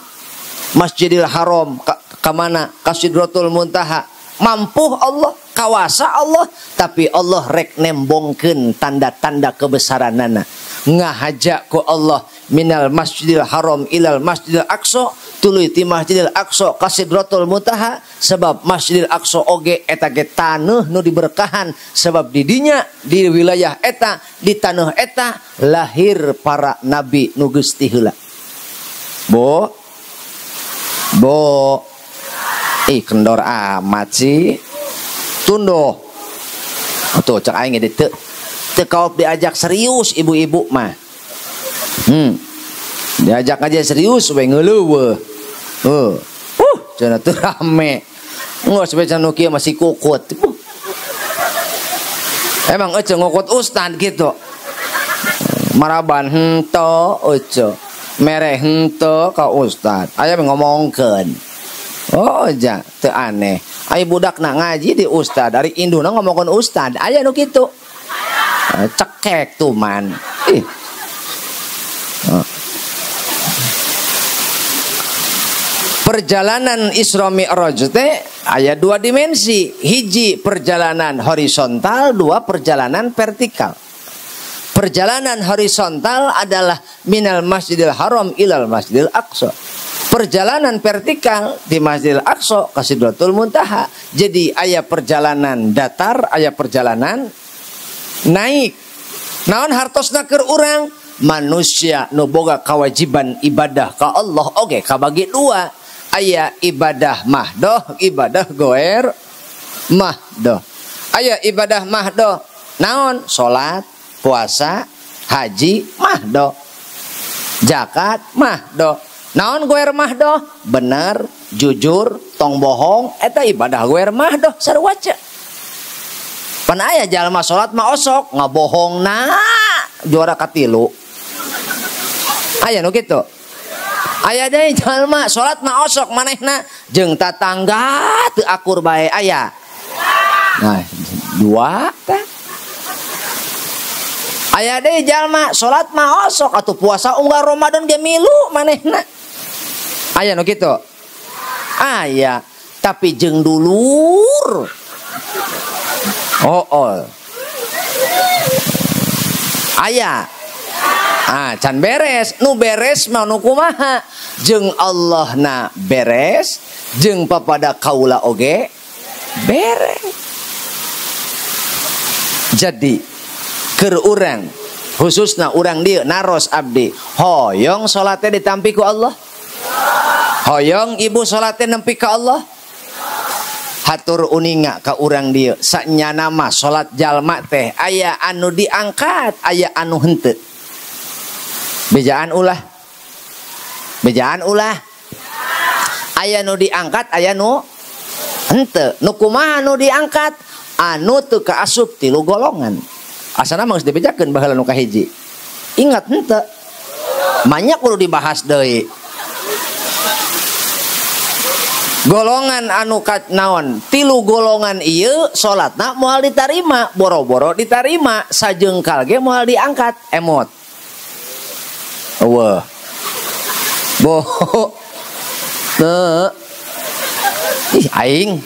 Masjidil Haram ka mana ka Sidratul Muntaha. Mampu Allah, kawasa Allah, tapi Allah rek nembongkeun tanda-tanda kebesaranana. Ngahaja ku Allah minal Masjidil Haram ilal Masjidil Aqsa, tuluy ti Masjidil Aqsa ka Sidratul Muntaha, sebab Masjidil Aqsa oge eta ge taneuh nu diberkahan, sebab di dinya di wilayah eta di taneuh eta lahir para nabi nu geus ti heula. Bo bo ih kendor amat sih. Tunduh. Tuh cek aing ge teu kaop diajak serius ibu-ibu mah. Diajak aja serius we ngeuleuweuh. Cenah teu rame. Geus we cenah nu kieu masih kukut. Emang euceu ngukut ustad gitu. Maraban henteu euceu. Mere henteu ka ustad. Aya ngomongkeun. Oh ja, teu aneh. Ai budakna ngaji di ustad, dari induna ngomongkeun ustad. Aya nu kitu. Cekek tuman. Ih. Perjalanan Isra Mi'raj teh aya dua dimensi. Hiji perjalanan horizontal, dua perjalanan vertikal. Perjalanan horizontal adalah minal Masjidil Haram ilal Masjidil Aqsa. Perjalanan vertikal di Masjidil Aqsa ka Sidratul Muntaha. Jadi aya perjalanan datar, aya perjalanan naik. Naon hartosna keur urang? Manusia nu boga kewajiban ibadah ka Allah oge kabagi dua. Aya ibadah mahdoh, ibadah goer mahdoh. Aya ibadah mahdoh naon? Salat, puasa, haji mahdoh, zakat mahdoh. Naon goer mahdoh? Bener, jujur, tong bohong, eta ibadah goer mahdoh sarua ce. Pan aya jalma salat mah osok ngabohongna juara katilu. Aya nu kitu. Aya deui jalma salat mah osok manehna jeung tatangga teu akur bae aya. Nah, dua teh. Aya deui jalma salat mah osok atuh puasa unggal Ramadan ge milu manehna. Aya nu kitu. Aya, tapi jeung dulur. Oh, oh. Aya. Ah, can beres. Nu beres mah nu kumaha? Jeung Allahna beres, jeung papada kaula oge beres. Jadi keur urang, khususna urang dieu naros abdi, hoyong salate ditampi ku Allah. Hoyong ibu salate nempi ka Allah. Hatur uninga ka urang dieu, sanyana mah salat jalma teh aya anu diangkat, aya anu henteu. Bejaan ulah. Bejaan ulah. Aya nu diangkat, aya nu henteu. Nu kumaha nu diangkat? Anu teu kaasup tilu golongan. Asana mah geus dibejakeun baheula nu kahiji. Ingat henteu. Banyak kudu dibahas deui. Golongan anu kat naon? Tilu golongan ieu salatna moal ditarima, boro-boro ditarima, sajengkal ge moal diangkat, emot. Wah. Boh. Teu. Ih aing.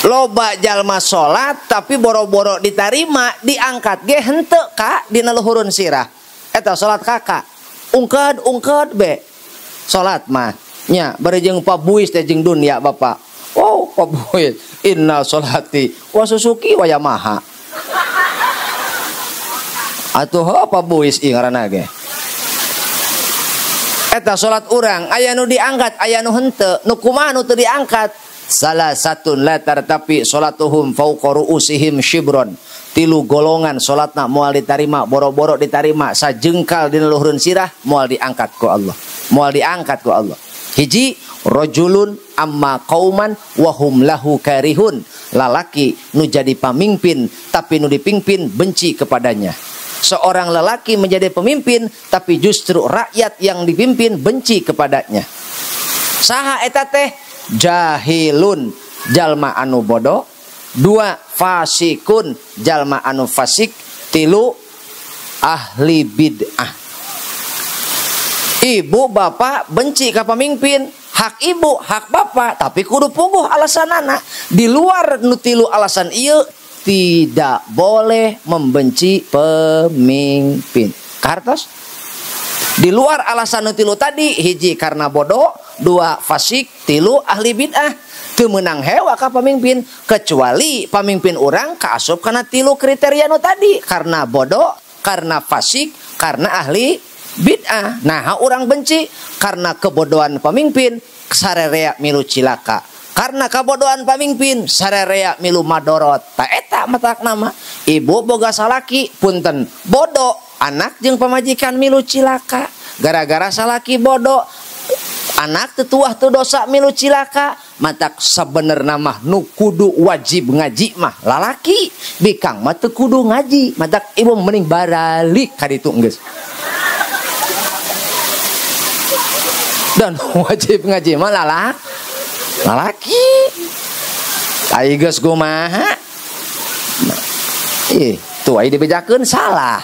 Loba jalma salat tapi boro-boro ditarima, diangkat ge henteu ka dina luhureun sirah. Eta salat kakak. Ungkeud-ungkeud be. Salat mah nya bari jeung pabuis teh jeung dunia bapak. Oh, pabuis. Inna salati wa susuki wa yamaha. Atuh pabuis ieu ngaranna ge. Eta salat urang aya nu diangkat, aya nu henteu. Nu kumaha nu teu diangkat? Salah satun latar tapi salatuhum fauqa ru'usihim shibron. Tilu golongan salatna moal ditarima, boro-boro ditarima, sajengkal dina luhureun sirah moal diangkat ku Allah. Moal diangkat ku Allah. Hiji rajulun amma qauman wa hum lahu karihun. Lalaki nu jadi pamimpin tapi nu dipimpin benci kepadanya. Seorang lelaki menjadi pemimpin tapi justru rakyat yang dipimpin benci kepadanya. Saha eta teh? Jahilun, jalma anu bodoh. Dua, fasikun, jalma anu fasik. Tilu, ahli bid'ah. Ibu bapak benci ka pamimpin, hak ibu, hak bapak, tapi kudu puguh alasanana. Di luar nu tilu alasan ieu tidak boleh membenci pemimpin. Kartos? Di luar alasan nu tilu tadi, hiji karena bodoh, dua fasik, tilu ahli bid'ah. Teu meunang hewa ka pamimpin, kecuali pamimpin urang kaasup kana tilu kriteria nu tadi, karena bodoh, karena fasik, karena ahli bid'ah. Nah, orang benci karena kebodohan pemimpin, sarerea milu cilaka. Karena kebodohan pemimpin, sarerea milu madorot. Ta eta matak nama. Ibu boga salaki punten bodoh, anak jeung pamajikan milu cilaka. Gara-gara salaki bodoh, anak tetuah tu dosa milu cilaka. Matak sabenerna mah nu kudu wajib ngaji mah lalaki, bikang mah teu kudu ngaji. Matak ibu mending baralik ka ditu geus. Dan wajib ngaji mah lalaki. Ai geus kumaha? Ih, tuh ai dibejakeun salah.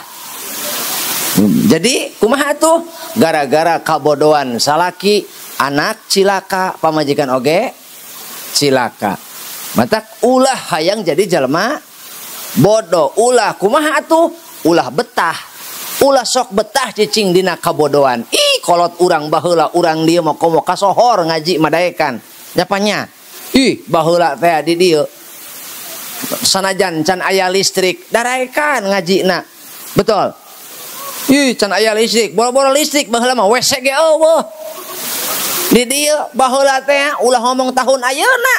Jadi kumaha tuh? Gara-gara kabodohan salaki, anak cilaka, pamajikan oge cilaka. Matak ulah hayang jadi jalma bodoh. Ulah kumaha tuh? Ulah betah. Ulah sok betah cicing dina kabodohan. Ih, Ih kolot urang baheula urang dieu mah komo kasohor ngaji madaekan. Nyapanya? Ih baheula teh di dieu. Sanajan can aya listrik, daraekan ngajina. Betul. Ih can aya listrik, boro-boro listrik baheula mah WC ge eueuh. Di dieu baheula teh ulah ngomong tahun ayeuna.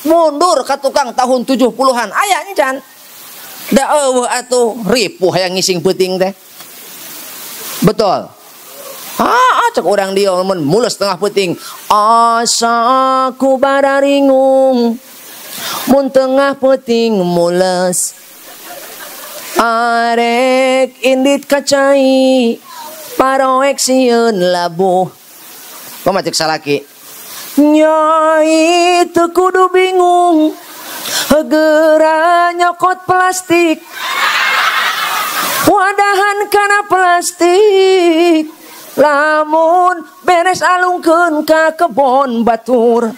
Mundur ka tukang tahun 70-an aya encan. Da eueuh atuh ripuh hayang ngising peuting teh. Betul. Ah, cek urang dieu mun mules tengah peuting. Asa ku bararingung mun tengah peuting mules. Arek indit kacai paroek sieun labuh. Kumaha cek salaki? Nyai teu kudu bingung hegeura nyokot plastik wadahan kana plastik lamun beres alungkeun ka kebon batur.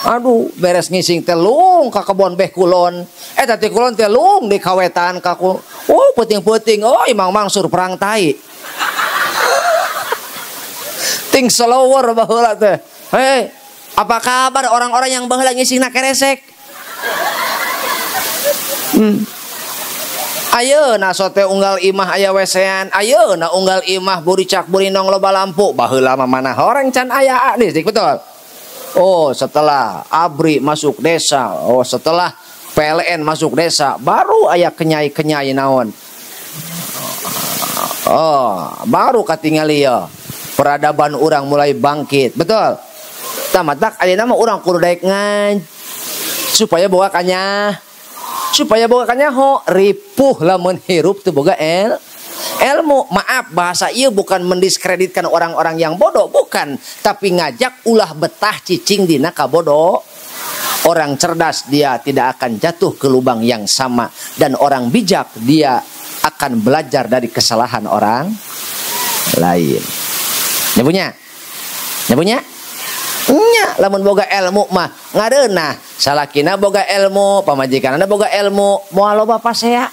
Aduh beres ngising telung ka kebon beh kulon eta teh kulon telung di kawetan ka ku. Oh peuting-peuting oh Imang Mangsur perang tai ting slower baheula teh. Hei, apa kabar orang-orang yang baheula ngisingna keresek? Ayeuna sote unggal imah aya wesean, ayeuna unggal imah buricak burinong loba lampu, baheula mah mana horeng can aya listrik, betul? Oh, setelah ABRI masuk desa, oh setelah PLN masuk desa, baru aya kenyai-kenyai naon. Oh, baru katingali ya. Peradaban urang mulai bangkit, betul? Tamatak ayeuna mah urang kudu daek ngaji supaya boga kanya, supaya boga kanyaho ripuh lamun hirup teu boga ilmu. Maaf bahasa ieu bukan mendiskreditkan orang-orang yang bodoh, bukan, tapi ngajak ulah betah cicing dina kabodoh. Orang cerdas dia tidak akan jatuh ke lubang yang sama, dan orang bijak dia akan belajar dari kesalahan orang lain. Nyapunya? Nyapunya? Nya, lamun boga ilmu mah ngareunah. Salakina boga ilmu, pamajikanna boga ilmu, moal loba pasea.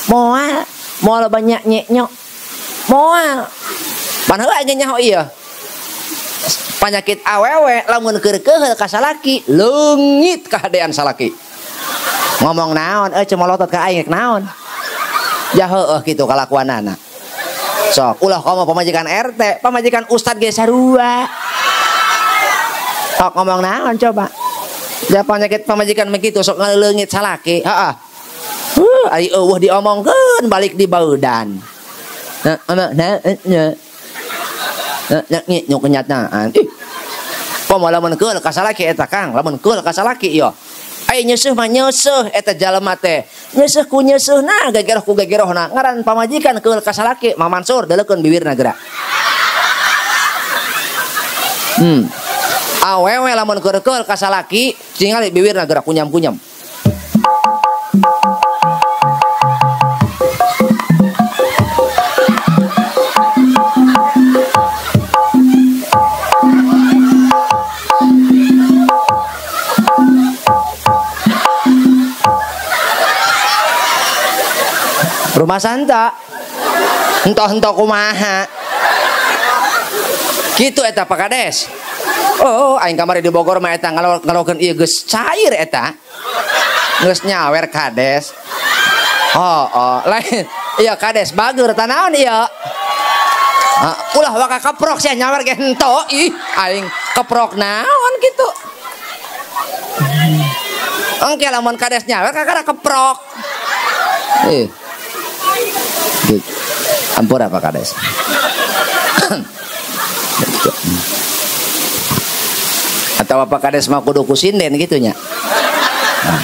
Moal, moal loba nyek-nyeknyok. Moal. Pan heula ge nyaho ieu. Panyakit awewe lamun keur keuheul ka salaki, leungit kahadean salaki. Ngomong naon euy cemolotot ka aing naon. Ja heueuh kitu kalakuanana. Sok ulah komo pamajikan RT, pamajikan ustad ge sarua. Sok ngomong naon coba. Ja panyakit pamajikan mah kitu sok ngaleungit salaki, heeh. Ari eueuh diomongkeun balik di baudan. Nah, nah, nah. Nah, nyuk kenyataan. Ih. Komo lamun keul ka salaki eta Kang, lamun keul ka salaki ieu. Ai nyeuseuh mah nyeuseuh eta jalema teh. Nyeuseuh ku nyeuseuhna, gegeroh ku gegerohna. Ngaran pamajikan keul ka salaki, Mang Mansur deleukeun bibirna geura. Awewe lamun keul ka salaki, tingali bibirna geura kunyam-kunyam. Rumah santa entoh-entoh kumaha kitu eta Pak Kades. Oh aing kamari di Bogor mah eta ngalokeun ieu geus cair eta geus nyawer Kades. Oh, oh lain iya Kades bager tanaon ieu. Ulah waka keprok sia nyawer ge hento ih aing keprok naon kitu. Engke lamun Kades nyawer kakara keprok. Ih. Gitu. Ampura Pak Kades. Atau Pak Kades mah kudu ku sinden gitu nya. Nah.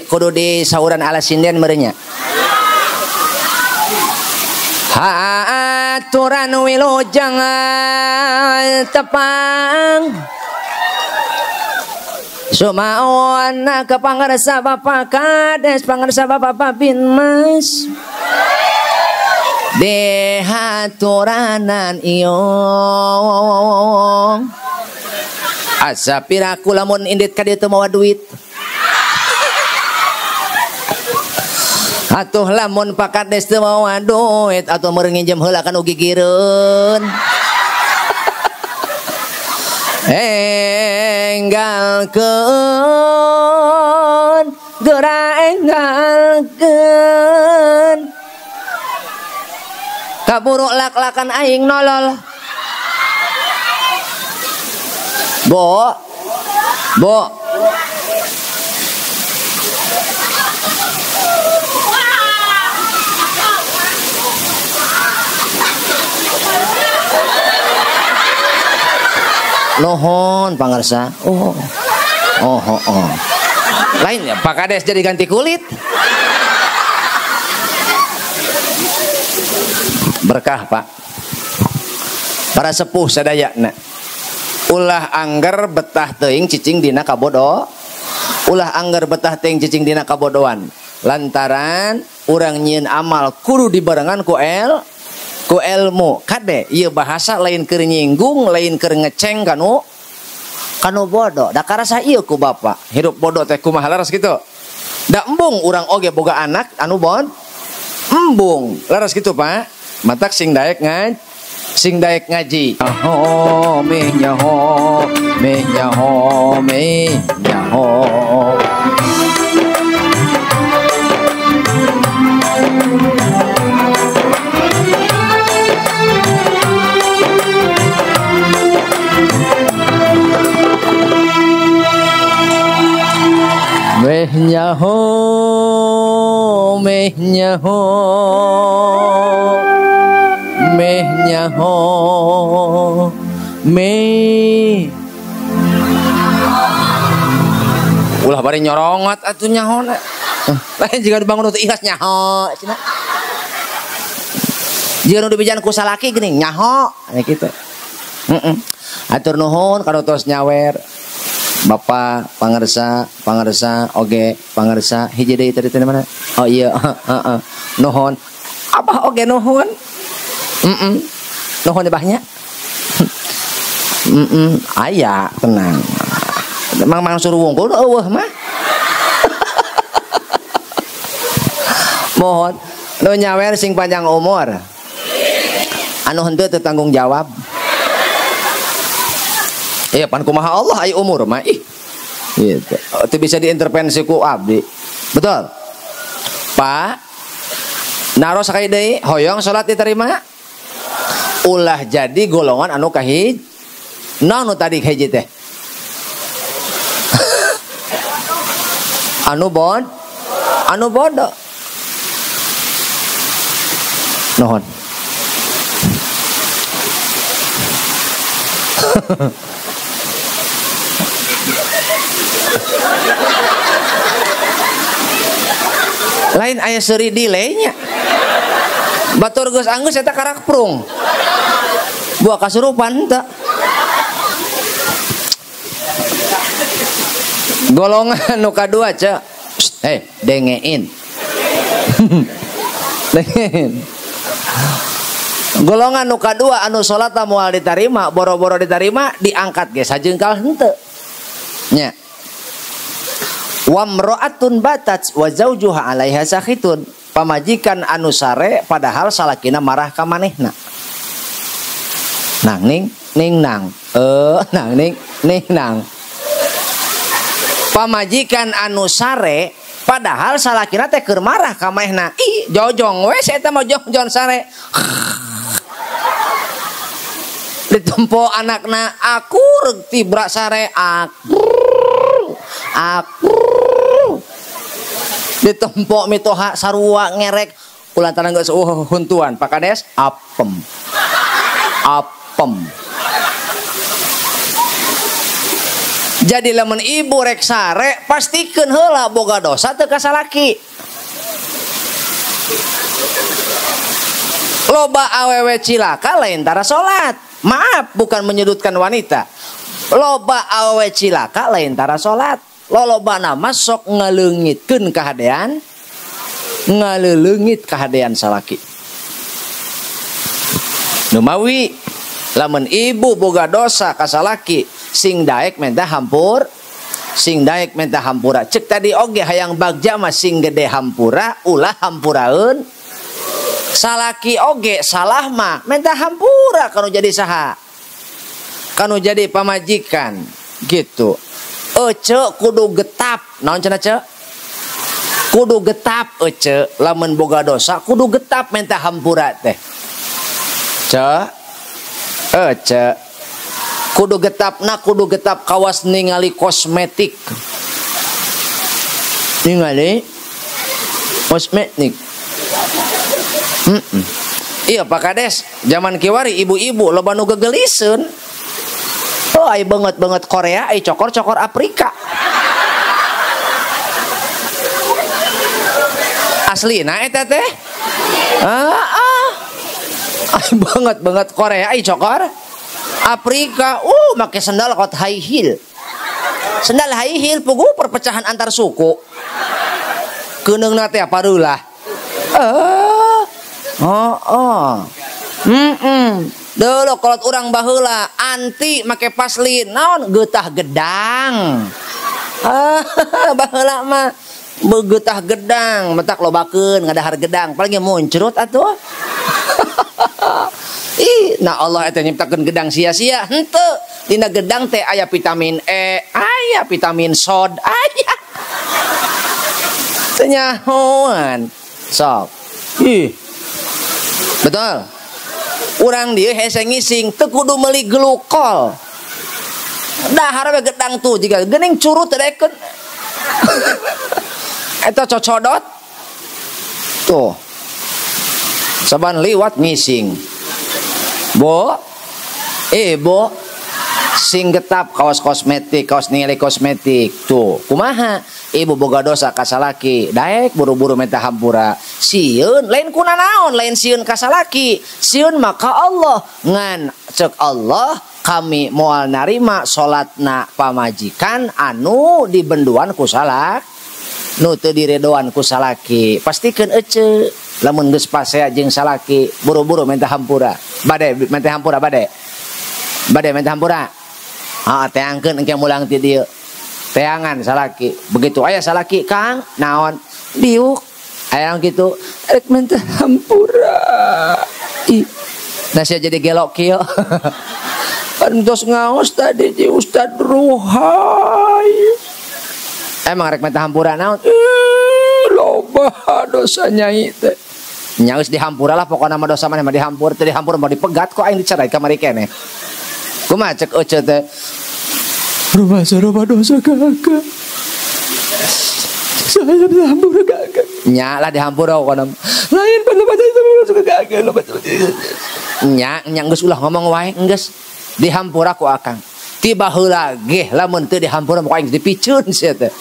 Kudu di sauran ala sinden meureun nya. Haaturan wilujeng tepang Sumaona ke pangarsa Bapak Kades, pangarsa Bapak Bin Mas. Dehaturanan iyong. Asa piraku lamun indit ka dieu teu mawa duit. Atuh lamun Pak Kades teu mawa duit atuh meureun nginjem heula kan gigireun. Enggalkeun geura enggalkeun. Kaburu lak-lakan aing nolol. Bo. Bo. Nuhun pangarsa. Oh. Oh, oh, oh. Lain ya Pak Kades jadi ganti kulit. Berkah Pak. Para sepuh sadayana. Ulah angger betah teuing cicing dina kabodo. Ulah angger betah teuing cicing dina kabodoan. Lantaran urang nyieun amal kudu dibarengan ku ku ilmu. Kade ieu bahasa lain keur nyinggung, lain keur ngeceng kanu bodoh. Da karasa ieu ku bapak. Hirup bodoh teh kumaha leres kitu. Da embung urang oge boga anak anu bon embung. Leres kitu Pak. Matak sing daek ngaji, sing daek ngaji. Nyaho me nyaho me nyaho me nyaho. Meh nyaho meh nyaho meh nyaho meh. Ulah bari nyorongot atuh nyahona. Lain jika dibangun teu ikhlas nyaho cenah. Jika nu dibejan ku salaki geuning nyaho aya kitu. Heeh. Atur nuhun kana tos nyawer. Bapak pangersa, pangersa oge, pangersa hiji deui tadi teh mana? Oh iya, heeh. Nuhun. Abah oge nuhun. Heeh. Nuhun abahnya. Heeh, aya tenang. Mang Mansur wungkul eueuh mah. Mohon nu nyawer sing panjang umur. Anu henteu teu tanggung jawab. Iya pan kumaha Allah ai umur mah ih. Gitu. Teu bisa diintervensi ku abdi. Betul? Pak naros sakali deui hoyong salat diterima? Ulah jadi golongan anu kahiji. Naon nu tadi kahiji teh? Anu bon? Anu bodoh. Nuhun. Lain aya seuri delay-nya. Batur geus anggeus eta karak prung. Buah kasurupan teu. Golongan nu kadua cek. Dengein. Dengein. Golongan nu kadua anu salat moal ditarima, boro-boro ditarima diangkat ge sajengkal henteu. Nya. Wamro'atun batat wa zawjuha 'alaiha sakhitun. Pamajikan anu sare padahal salakina marah ka manehna. Nang ning ning nang. Nang ning ning nang. Pamajikan anu sare padahal salakina teh keur marah ka manehna. Ih, jojong we eta mah jongjon sare. Ditempo anakna aku reuk tibra sare aku. Aku ditempok mitoha sarua ngerek ulantaran geus huntuan Pak Kades apem apem. Jadi lamun ibu rek sare pastikeun heula boga dosa teu ka salaki. Loba awewe cilaka lain tara salat. Maaf bukan menyudutkan wanita. Loba awewe cilaka lain tara salat. Loloba nama sok ngaleungitkeun kahadean, ngaleleungit kahadean salaki. Numawi lamun ibu boga dosa ka salaki sing daek menta hampur, Sing daek minta hampura. Cek tadi oge hayang bagja mah sing gede hampura, ulah hampuraeun. Salaki oge salah mah minta hampura kanu jadi saha? Kanu jadi pamajikan gitu. Ece kudu getap. Naon cenah ce? Kudu getap ece lamun boga dosa kudu getap minta hampura teh. Ce ece kudu getapna kudu getap kawas ningali kosmetik. Ningali kosmetik. Iya Pak Kades, zaman kiwari ibu-ibu loba nu gegeliseun. Oh, ai banget-banget Korea, ai cokor-cokor Afrika. Aslina eta teh? Heeh. Ai banget-banget Korea, ai cokor Afrika. Make sendal kot high heel. Sendal high heel puguh perpecahan antar suku. Keuneungna teh parulah. Dulu kolot urang baheula anti make paslin naon getah gedang. Baheula mah begetah gedang, mentak lobakeun ngadahar gedang, paling ge muncrut atuh. Ih, nah Allah eta nyiptakeun gedang sia-sia henteu. Dina gedang teh aya vitamin E, aya vitamin sod, aya. Teu nyahoan. Sok. Ih. Betul. Urang dieu hese ngising teu kudu meuli glukol. Dahar we gedang tuh jiga geuning curut teh daekeun. Eta cocodot. Tuh. Saban liwat ngising. Bo. Bo. Sing getap kaos kosmetik, kaos ningali kosmetik. Tuh, kumaha? Ibu boga dosa ka salaki, daek buru-buru minta hampura. Sieun lain kuna naon, lain sieun ka salaki. Sieun maka Allah ngan cek Allah kami moal narima salatna pamajikan anu dibenduan ku salak, nu teu diredoan ku salaki. Pastikeun ece lamun geus pasea jeung salaki, buru-buru minta hampura. Bade minta hampura bade. Bade minta hampura. Ah, teangkeun engke mulang ti dieu. Teangan salaki. Begitu aya salaki, Kang, naon? Diuk. Aya kitu, rek minta hampura. Ih, nah sia jadi gelok kieu. Pantos ngaos tadi di Ustad Ruhai. Emang rek minta hampura naon? Ih, loba dosa nyai teh. Nya geus dihampura lah pokona mah dosa maneh mah dihampur, teu dihampur mah dipegat kok aing dicerai kamari keneh. Kumaha cek ece teh? Rumah loba dosa kakak. Saya dihampura kakak. Nya lah dihampura pokona. Lain pada baca itu suka kakak loba. Nya nya geus ulah ngomong wae geus dihampura ku akang. Tiba heula ge lamun teu dihampura mah aing dipiceun sia teh.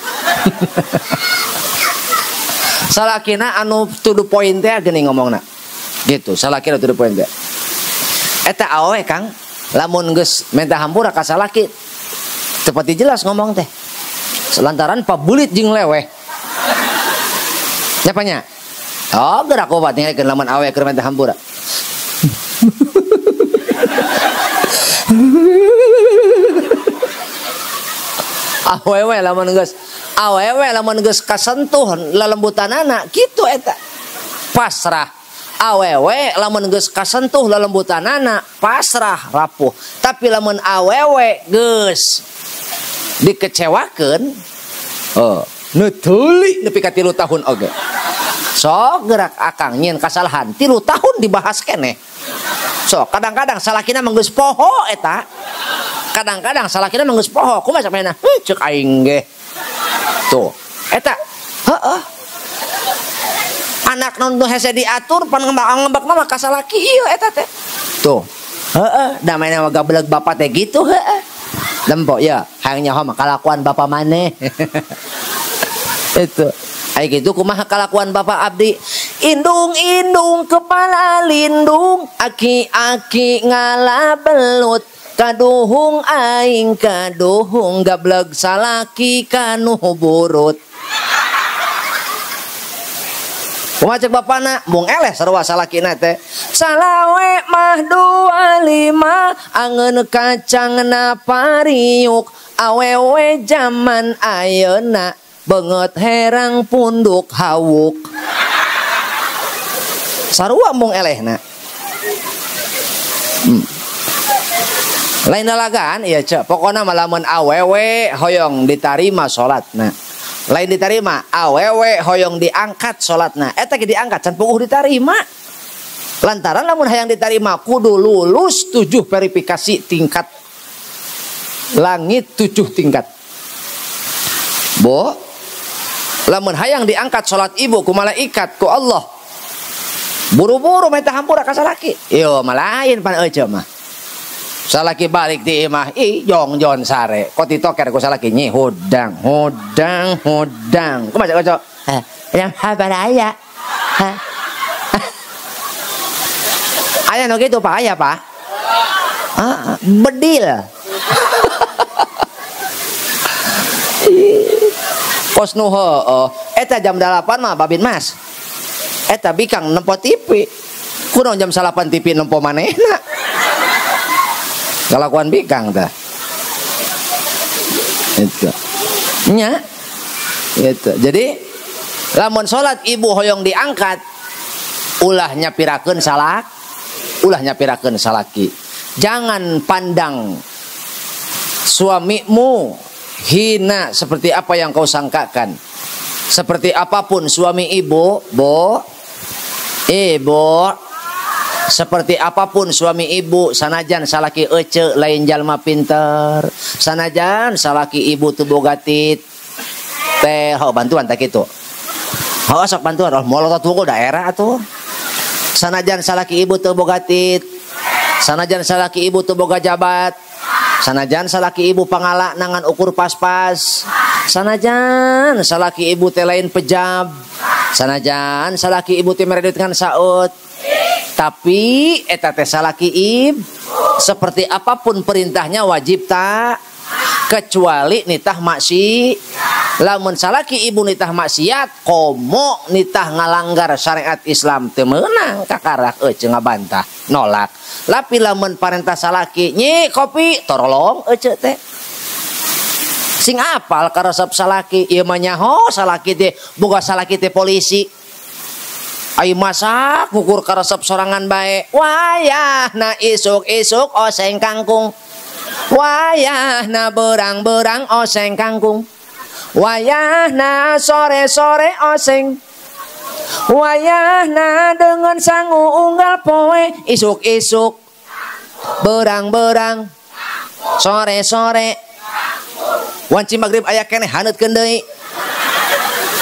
Salakina anu to the point teh geuning ngomongna. Gitu, salakina to the point teh. Eta awe Kang, lamun geus minta hampura ka salaki tepati jelas ngomong teh. Lantaran pabulit jeung leweh. Nyapanya? Oh, gerak obat tinggalkeun lamun awe keur minta hampura. Awewe lamun geus awewe lamun geus kasentuh lelembutanana kitu eta. Pasrah. Awewe lamun geus kasentuh lelembutanana pasrah rapuh. Tapi lamun awewe geus dikecewakeun, oh, nu teuli nepi ka 3 tahun oge. Sok gerak akang nyieun kasalahan 3 tahun dibahas keneh. Sok kadang-kadang salakina mah geus poho eta. Kadang-kadang salakina mah geus poho, kumaha sampeuna? Ceuk aing ge. Tuh, eta heeh. Anak nu hese diatur pan ngembak-ngembak mah ka salaki ieu eta teh. Tuh. Heeh, da mainna mah gabeleg bapak teh gitu heeh. Lempok ya, hayang nyaho mah kalakuan bapak maneh. Itu. Ai kitu kumaha kalakuan bapak abdi? Indung-indung kepala lindung, aki-aki ngalabelut, kaduhung aing kaduhung gableg salaki kanu burut. Kumaha cek bapana? Mung eleh sarua salakina teh. Salawe mah 25 angeun kacangna pariuk, Awewe zaman ayeuna beungeut herang punduk hawuk. Sarua mung elehna. Lain lalagaan ieu cek, pokona mah lamun awewe hoyong ditarima salatna. Lain ditarima, awewe hoyong diangkat salatna. Eta ge diangkat can puguh ditarima. Lantaran lamun hayang ditarima kudu lulus 7 verifikasi tingkat langit 7 tingkat. Bo, lamun hayang diangkat salat ibu ku malaikat ku Allah. Buru-buru minta hampura ka salaki. Yo malain pan euceu mah. Salaki balik di imah, ih jongjon sare. Kok ditoker ku salaki nyi hudang, hudang, hudang. Kumaha cok? Yang habar aya. Aya nu kitu Pak, aya Pak. Bedil. Kos nu heueuh, eta jam 8 mah babin mas. Eta bikang nempo TV. Kunaon jam 8 TV nempo manehna. Kalakuan bikang tah. Itu. Nya. Itu. Jadi lamun salat ibu hoyong diangkat ulah nyapirakeun salak, ulah nyapirakeun salaki. Jangan pandang suamimu hina seperti apa yang kau sangkakan. Seperti apapun suami ibu, bo, ibu, seperti apapun suami ibu, sanajan salaki ece lain jalma pinter, sanajan salaki ibu teu boga tit teh, ho bantuan tak kitu. Ho sok bantuan, oh molotot wungkul daerah atuh. Sanajan salaki ibu teu boga tit, sanajan salaki ibu teu boga jabat, sanajan salaki ibu pangala nangan ukur pas-pas, sanajan salaki ibu teh lain pejab, sanajan salaki ibu teh mere duit ngan saut, tapi eta teh salaki ib, seperti apapun perintahnya wajib tak, kecuali nitah maksi. Lamun salaki ibu nitah maksiat, komo nitah ngalanggar syariat Islam teu meunang kakarak euceu ngabantah nolak. Tapi lamun parentah salaki nyi kopi torolong euceu teh. Sing apal karesep salaki ieu mah nyaho salaki teh boga salaki teh polisi. Ai masak ngukur karesep sorangan bae. Wayahna isuk-isuk oseng kangkung. Wayahna berang-berang oseng kangkung. Wayahna sore-sore oseng. Wayahna dengan sangu unggal poe. Isuk-isuk berang-berang sore-sore. Wanci magrib aya keneh haneutkeun deui.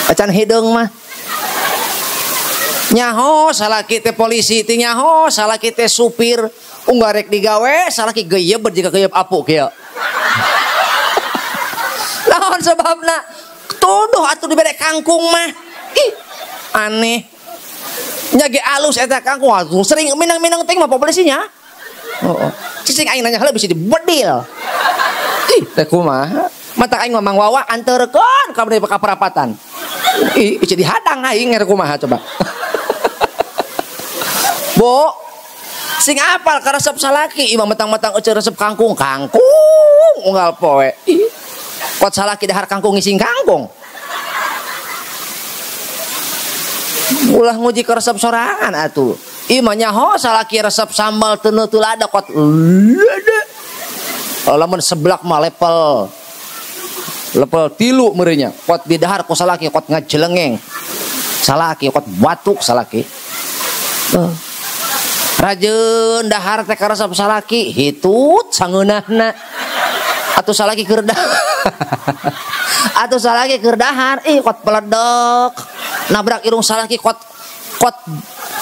Acan hideung mah. Nyaho salaki teh polisi teh nyaho salaki teh supir unggal rek digawe salaki geuyeub jiga geuyeub apuk kieu. Naon sebabna? Tuduh atuh dibere kangkung mah. Ih, aneh. Nya ge alus eta kangkung atuh sering minang-minang teh mah polisinya. Heeh. Cicing aing nanya heula bisa dibedil. Ih, teh kumaha? Mata aing mah Mang Wawa anterkeun ka ka perapatan. Ih, bisa dihadang aing nger kumaha coba. Bo, sing apal karesep salaki imah metang-metang euceu resep kangkung, kangkung unggal poe. Ih, kot salaki dahar kangkung ngising kangkung. Ulah nguji karesep sorangan atuh. Imah nyaho salaki resep sambal teu teu lada kot lada. Lamun seblak mah level 3 meureunnya. Kot didahar ku salaki kot ngajelengeng. Salaki kot batuk salaki. Rajeun dahar teh karesep salaki hitut sangeunahna. Atuh salaki keur dahar. Atuh salaki keur dahar ih kot peledek. Nabrak irung salaki kot kot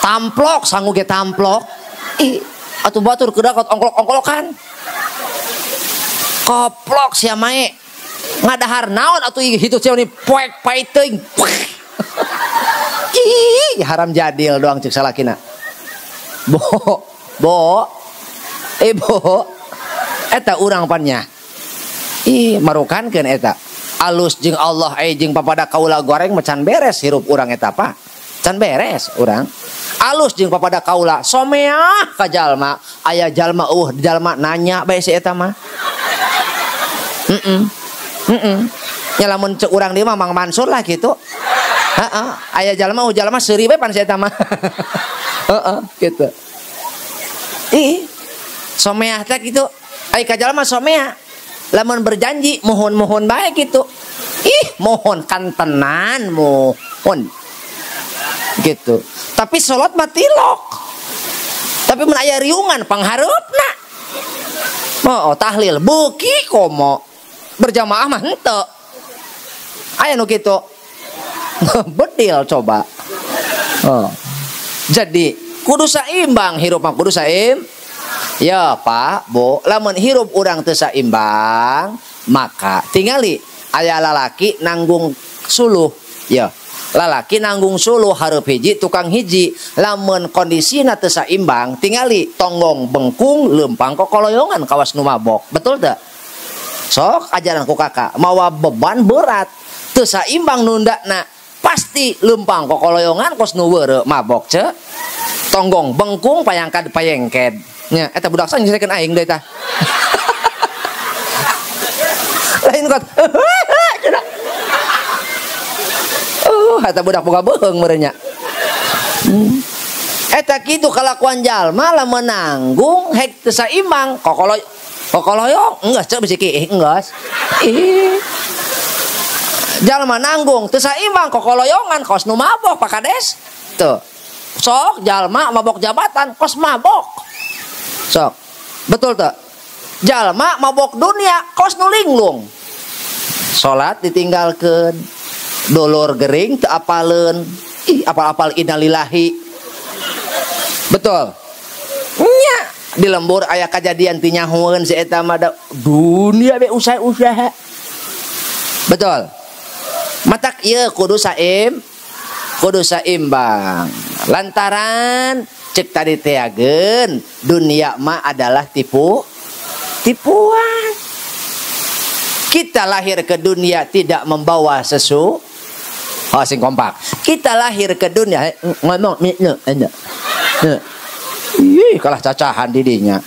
tamplok sangu ge tamplok. Ih atuh batur keur dahar kot ongklok-ongklokan. Koplok sia mae. Ngadahar naon atuh hitut sia ni poek paiteuing. Ih haram jadil doang cek salakina. Bo, bo, bo, eta urang pannya. Ih, marukankeun eta. Alus jeung Allah jeung papada kaula goreng mah can beres hirup urang eta Pak. Can beres urang. Alus jeung papada kaula someah ka jalma, aya jalma jalma nanya bae si eta mah. Nya lamun ceuk urang dieu mah Mang Mansur lah gitu. Heeh, aya jalma jalma seuri we pan si eta mah. Heeh, gitu. Ih, someah teh gitu. Ai ka jalma someah. Lamun berjanji mohon-mohon bae gitu. Ih, mohon kan tenan mohon. Gitu. Tapi salat mah tilok. Tapi mun aya riungan panghareupna. Oh, tahlil beuki komo. Berjamaah mah henteu. Aya nu kitu. Bedil coba. Oh. Jadi kudu saimbang hirup mah kudu saim. Ya Pak, Bu, lamun hirup urang teu saimbang, maka tingali aya lalaki nanggung suluh. Ya, lalaki nanggung suluh hareup hiji tukang hiji. Lamun kondisina teu saimbang, tingali tonggong bengkung leumpang kokoloyongan kawas nu mabok. Betul teu? Sok ajaran ku kakak, mawa beban berat, teu saimbang nundakna, pasti leumpang kokoloyongan kos nu weureu mabok ce. Tonggong bengkung payangkad payengked. Nya eta budak sang nyerekeun aing deui tah. Lain kot. Eta budak boga beuheung meureun nya. Eta kitu kalakuan jalma lamun nanggung hek teu saimbang kokoloyong enggeus ceu bisi kiih enggeus. Ih. Jalma nanggung teu saimbang kokoloyongan kos nu mabok Pak Kades. Tuh. Sok jalma mabok jabatan kos mabok. Sok. Betul tak? Jalma mabok dunia kos nu linglung. Salat ditinggalkeun, dolor gering teu apaleun. Ih, apal-apal innalillahi. Betul. Nya di lembur aya kajadian ti nyahoeun si eta mah dunia be usah-usaha. Betul. Matak ieu kudu saim, kudu saimbang. Lantaran cek tadi teageun dunia mah adalah tipuan. Kita lahir ke dunia tidak membawa sesu. Oh, sing kompak. Kita lahir ke dunia ngomong ih, kalah cacahan didinya.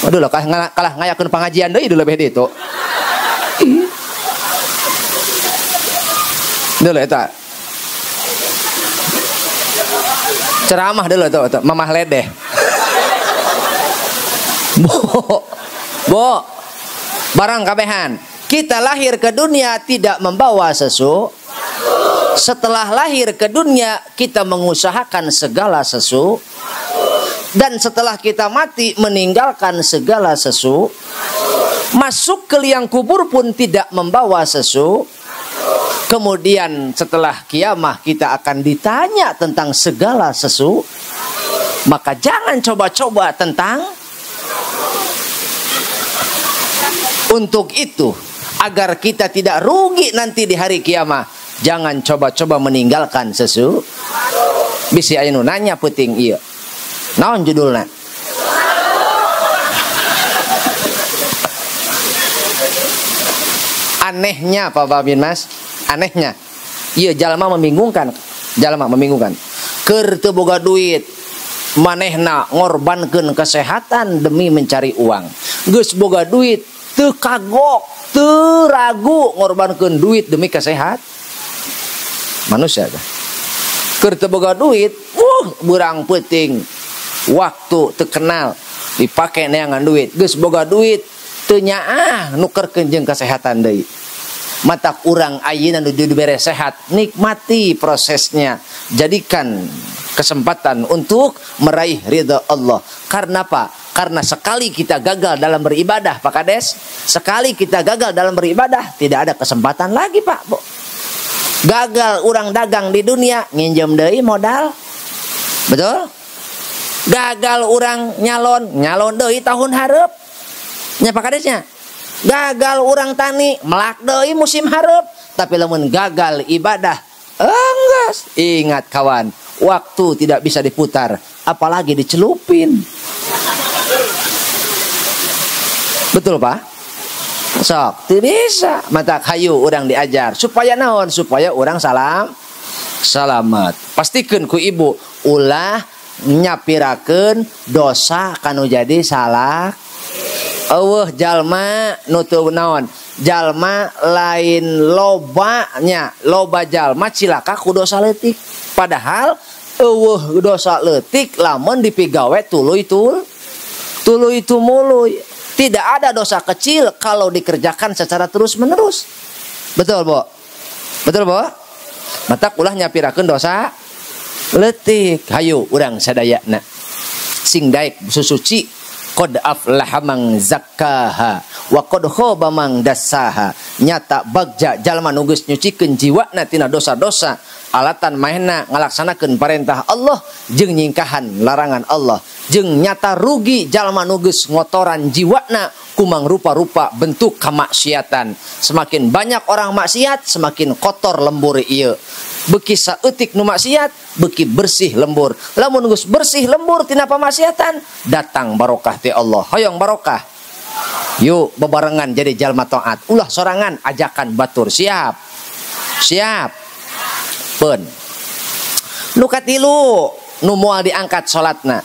Waduh lah, kalah ngayakeun pangajian deui lebih di itu. Dulu eta. Ceramah dulu tuh, mamah ledeh. Bu, bu, barang kabehan. Kita lahir ke dunia tidak membawa sesu. Setelah lahir ke dunia kita mengusahakan segala sesu. Dan setelah kita mati meninggalkan segala sesu. Masuk ke liang kubur pun tidak membawa sesu. Kemudian setelah kiamah kita akan ditanya tentang segala sesu. Maka jangan coba-coba tentang. Untuk itu, agar kita tidak rugi nanti di hari kiamah, jangan coba-coba meninggalkan sesu. Bisi aya nu nanya peuting ieu. Naon judulna? Anehnya Pak Babin Mas. Anehnya, iya jalma membingungkan, jalma membingungkan. Keur teu boga duit, manehna ngorbankeun kesehatan demi mencari uang. Geus boga duit, teu kagok, teu ragu ngorbankeun duit demi kesehat. Manusia teh. Keur teu boga duit, beurang peuting, waktu teu kenal dipake neangan duit. Geus boga duit, teu nyaah nukerkeun jeung kesehatan deui. Matak urang ayeuna nu dibere sehat, nikmati prosesnya, jadikan kesempatan untuk meraih ridha Allah. Karena apa? Karena sekali kita gagal dalam beribadah, Pak Kades, sekali kita gagal dalam beribadah, tidak ada kesempatan lagi, Pak. Bu. Gagal urang dagang di dunia, nginjem deui modal. Betul? Gagal urang nyalon, nyalon deui tahun hareup. Nya Pak Kadesnya. Gagal urang tani, melak deui musim hareup. Tapi lamun gagal ibadah, enggeus. Ingat kawan, waktu tidak bisa diputar, apalagi dicelupin. Betul Pak? Sok, tidak bisa. Mata kayu urang diajar supaya naon? Supaya urang salamat. Pastikan ku ibu ulah nyapirakeun dosa kanu jadi salah. Eueuh jalma nu teu naon? Jalma lain lobanya, loba jalma cilaka ku dosa leutik. Padahal eueuh dosa leutik lamun dipigawe tuluy tuluy tumuluy. Tidak ada dosa kecil kalau dikerjakan secara terus-menerus. Betul, Bu? Betul, Bu? Matak ulah nyapirakeun dosa leutik. Hayu urang sadayana sing daek susuci. Qad aflaha man zakkaha wa qad khaba man dassaha. Nyata bagja jalma nu geus nyucikeun jiwana tina dosa-dosa, alatan mahena ngalaksanakeun parentah Allah jeung nyingkahan larangan Allah. Jeung nyata rugi jalma nu geus ngotoran jiwana kumang rupa-rupa bentuk kemaksiatan. Semakin banyak orang maksiat, semakin kotor lembur ieu. Beki saeutik nu maksiat, beki bersih lembur. Lamun geus bersih lembur tina pamaksiatan, datang barokah ti Allah. Hoyong barokah. Yuk bebarengan jadi jalma taat. Ulah sorangan ajakan batur. Siap. Siap. Peun. Nu katilu nu moal diangkat salatna.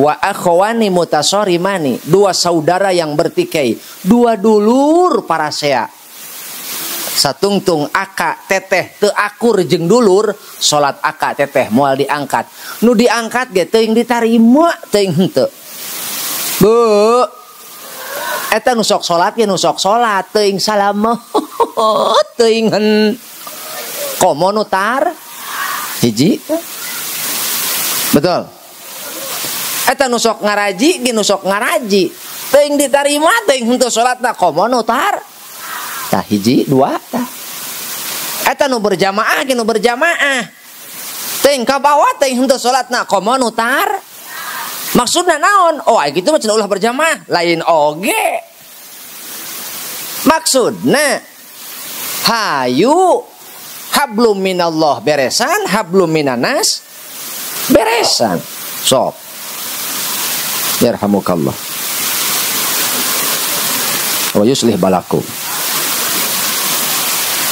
Wa akhwani mutasorimani, dua saudara yang bertikai, dua dulur parasea. Satungtung aka teteh teu akur jeung dulur, salat aka teteh moal diangkat. Nu diangkat ge teuing ditarima teuing henteu. Bu, eta nu sok salat ge nu sok salat teuing salamet teuing hen. Komo nu tar hiji. Betul. Eta nu sok ngaraji ge nu sok ngaraji teuing ditarima teuing henteu salatna komo nu tar. Tah hiji dua tah. Eta nu berjamaah ge nu berjamaah teuing ka bawah teuing henteu salatna komo nu tar. Maksudna naon? Oh ai kitu mah cenah ulah berjamaah, lain oge. Maksudna hayu hablum minallah beresan, hablum minanas beresan. Sok. Yarhamukallah. Wa yuslih balakum.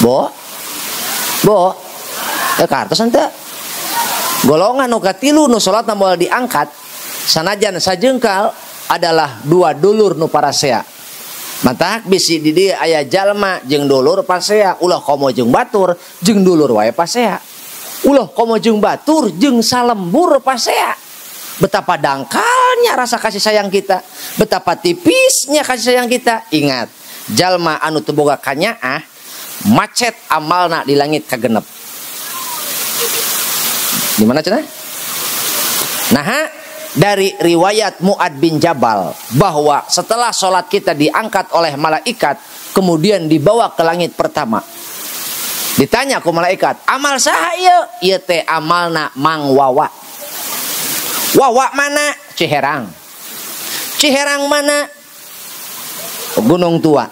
Bo, bo, kartos henteu. Golongan nu katilu nu salatna moal diangkat sanajan sajengkal adalah dua dulur nu parasea. Matak bisi di dieu aya jalma jeung dulur pasea, ulah komo jeung batur jeung dulur wae pasea. Ulah komo jeung batur jeung salembur pasea. Betapa dangkalnya rasa kasih sayang kita, betapa tipisnya kasih sayang kita. Ingat, jalma anu teu boga kanyaah macet amalna di langit kagenep. Di mana cenah? Nah, dari riwayat Mu'ad bin Jabal bahwa setelah sholat kita diangkat oleh malaikat, kemudian dibawa ke langit pertama. Ditanya ku malaikat, amal saha ieu? Ieu teh amalna Mang Wawa. Wawa mana? Ciherang. Ciherang mana? Gunung Tua.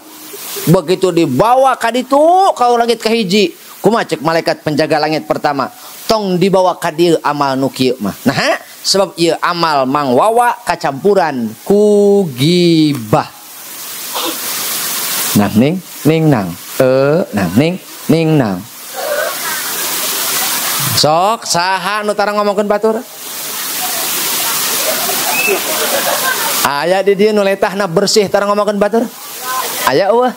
Begitu dibawa ka ditu ka langit kahiji, kumaha cek malaikat penjaga langit pertama? Tong dibawa ka dieu amal nu kieu mah. Nah, sebab ieu amal Mang Wawa kacampuran ku gibah. Nang ning ning nang nang ning ning nang. Sok saha nu tara ngomongkeun batur? Aya di dieu nu letahna bersih tara ngomongkeun batur? Aya eueuh.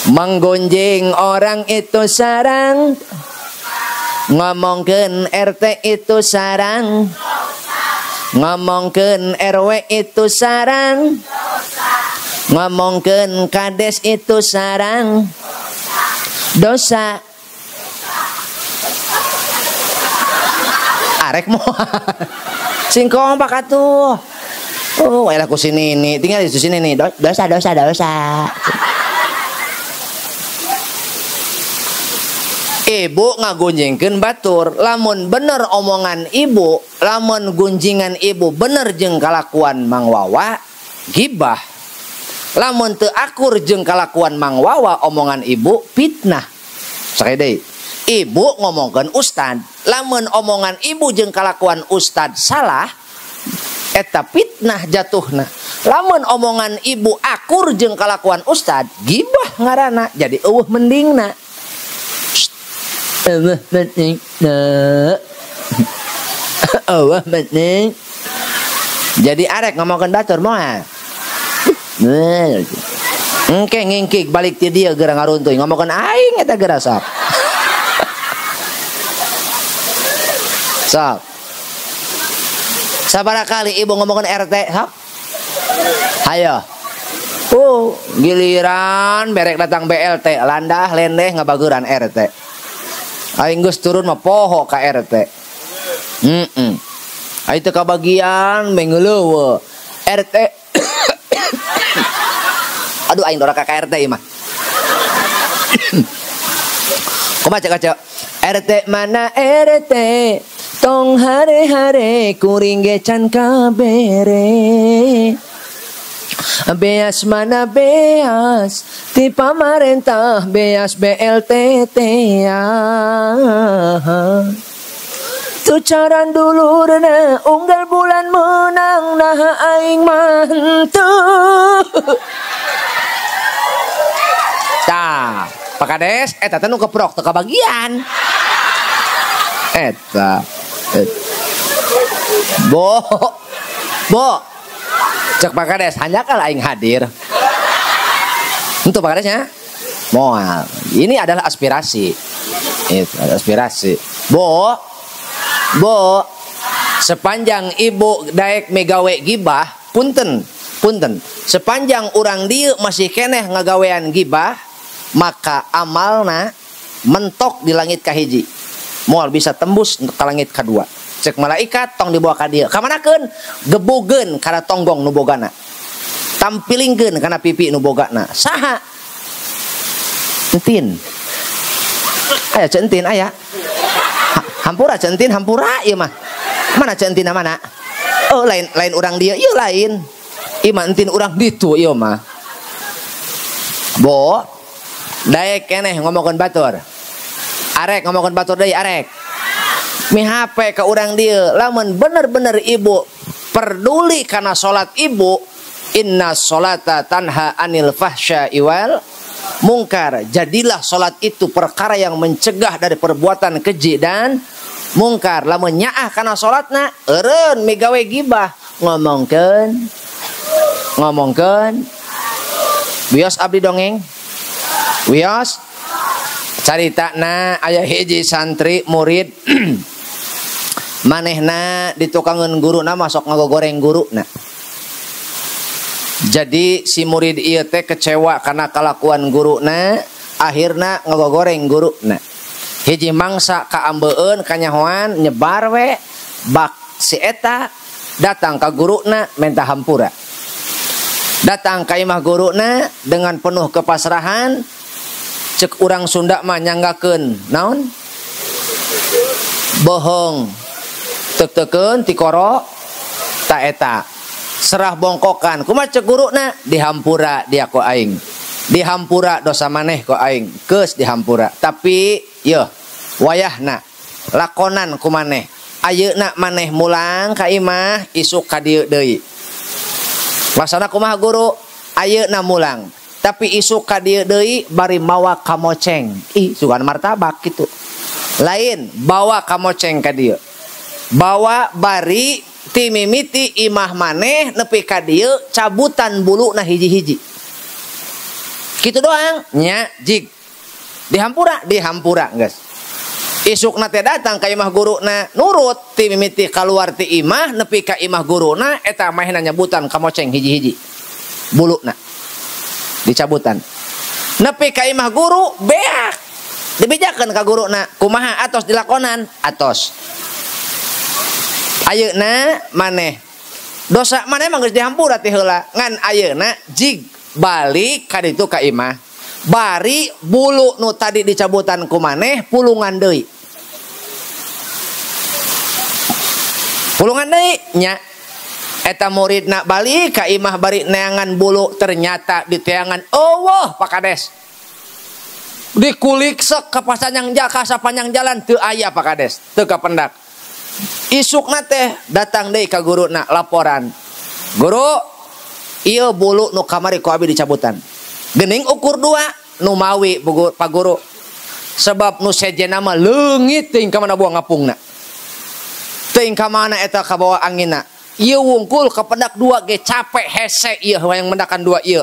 Menggonjing orang itu sarang, ngomongkeun RT itu sarang, ngomongkeun RW itu sarang, ngomongkeun kades itu sarang, dosa. Arek moal sing kompak atuh. Oh, elah ku sini ini, tinggal di sini nih. Dosa, dosa, dosa. Ibu ngagunjingkeun batur, lamun bener omongan ibu, lamun gunjingan ibu bener jeung kalakuan Mang Wawa, gibah. Lamun teu akur jeung kalakuan Mang Wawa, omongan ibu fitnah. Sakali deui. Ibu ngomongkeun ustad, lamun omongan ibu jeung kalakuan ustad salah, eta fitnah jatuhna. Lamun omongan ibu akur jeung kalakuan ustad, gibah ngaranna, jadi eueuh mendingna. Eueuh mendingna. Eueuh mending. Jadi arek ngomongkeun batur moal. Engke ngingkik balik ti dieu geura ngaruntuy ngomongkeun aing eta geura sok. Sok. Sabaraha kali ibu ngomongkeun RT sok? Hayo. Oh, giliran berek datang BLT, landah lendeh ngabageuran RT. Aing geus turun mah poho ka RT. Aing teu kabagian mengeuleuweung RT. Aduh aing doraka ka RT ieu mah. Kumaha cek kaca? RT mana RT? Tong hare-hare kuring ge can kabere. Beas mana beas ti pamarentah beas BLT tea. Tucaran dulurna unggal bulan menang nah aing mah henteu. Tah, Pak Kades eta teh nu keprok teu kabagian. Eta. Bo. Bo. Cek Pak Kades hanjakal aing hadir. Untuk Pak Kadesnya? Moal. Ini adalah aspirasi. Itu adalah aspirasi. Bo. Bo, sepanjang ibu daek megawe gibah, punten, punten. Sepanjang urang dieu masih keneh ngagawean gibah, maka amalna mentok di langit kahiji. Moal bisa tembus ke langit kadua. Cek malaikat tong dibawa ka dieu. Kamanakeun? Gebogeun kana tonggong nu bogana. Tampilingkeun kana pipi nu bogana. Saha? Entin. Aya cek entin aya. Hampura centin hampura ieu mah. Mana centina mana? Oh lain lain urang dieu, ieu lain. Ieu mah entin urang ditu ieu mah. Bo, daek keneh ngomongkeun batur. Arek ngomongkeun batur deui arek. Mi HP ka urang dieu, lamun bener-bener ibu peduli kana salat ibu, inna sholata tanha anil fahsya'i wal mungkar. Jadilah salat itu perkara yang mencegah dari perbuatan keji dan mungkar. Lamun nyaah kana salatna eureun migawe gibah, ngomongkeun ngomongkeun. Wios abdi dongeng. Wios caritana aya hiji santri murid manehna ditukangeun guruna masuk ngagogoreng guruna. Jadi si murid ieu teh kecewa karena kalakuan guruna, akhirna ngagogoreng guruna. Hiji mangsa kaambeun kanyahoan nyebar we bak si eta datang ka guruna minta hampura. Datang ka imah guruna dengan penuh kepasrahan, cek urang Sunda mah nyanggakeun naon? Bohong. Tek-tekeun tikoro ta eta. Serah bongkokan kumaha cek guruna dihampura dia ku aing, dihampura dosa maneh ku aing, geus dihampura. Tapi yeuh wayahna lakonan ku maneh, ayeuna maneh mulang ka imah isuk ka dieu deui. Laksana kumaha guru? Ayeuna mulang tapi isuk ka dieu deui bari mawa kamoceng. Ih sugan martabak kitu. Lain bawa kamoceng ka dieu, bawa bari timimiti imah maneh nepi ka dieu cabutan buluna hiji-hiji. Kitu doang nya jig. Dihampura, dihampura geus. Isukna teh datang ka imah guruna nurut timimiti kaluar ti imah nepi ka imah guruna eta manehna nyabutan kamoceng hiji-hiji. Buluna dicabutan. Nepi ka imah guru beak. Dibejakeun ka guruna kumaha atos dilakonan? Atos. Ayeuna maneh dosa maneh mah geus dihampura ti heula ngan ayeuna jig balik ka ditu ka imah bari bulu nu tadi dicabutan ku maneh pulungan deui, pulungan deui nya. Eta muridna balik ka imah bari neangan bulu ternyata diteangan eueuh Pak Kades dikulik sek ka pasanjang jaka sapanjang jalan teu aya Pak Kades teu kapendak. Isukna teh datang deui ka guruna laporan. Guru, ieu bulu nu kamari ku abi dicabutan. Geuning ukur dua nu mawi Pak Guru. Sebab nu sejenna mah leungit teuing ka mana buang ngapungna. Teuing ka mana eta kabawa anginna. Ieu wungkul kapendak dua ge capek hese ieu hayang mendakan dua ieu.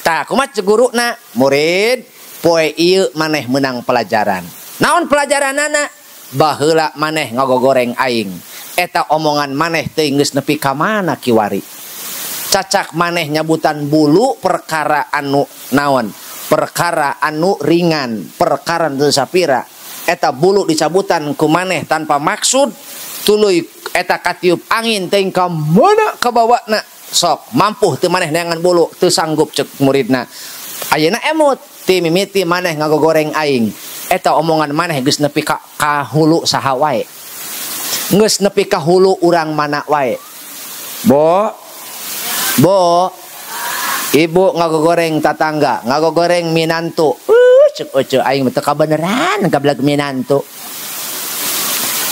Tah kumaha ceuk guruna? Murid, poe ieu maneh meunang pelajaran. Naon pelajaranana? Baheula maneh ngagogoreng aing. Eta omongan maneh teh geus nepi ka mana kiwari. Cacak maneh nyabutan bulu perkara anu naon? Perkara anu ringan, perkara nu sapira. Eta bulu dicabutan ku maneh tanpa maksud, tuluy eta katiup angin teh ka mana kabawana. Sok mampuh teu maneh neangan bulu, teu sanggup cek muridna. Ayeuna emut ti mimiti maneh ngagogoreng aing. Eta omongan maneh geus nepi ka hulu saha wae. Geus nepi ka hulu urang mana wae. Bo, bo, ibu ngagogoreng tatangga, ngagogoreng minantu. Cek ece aing teu kabeneran gablek minantu.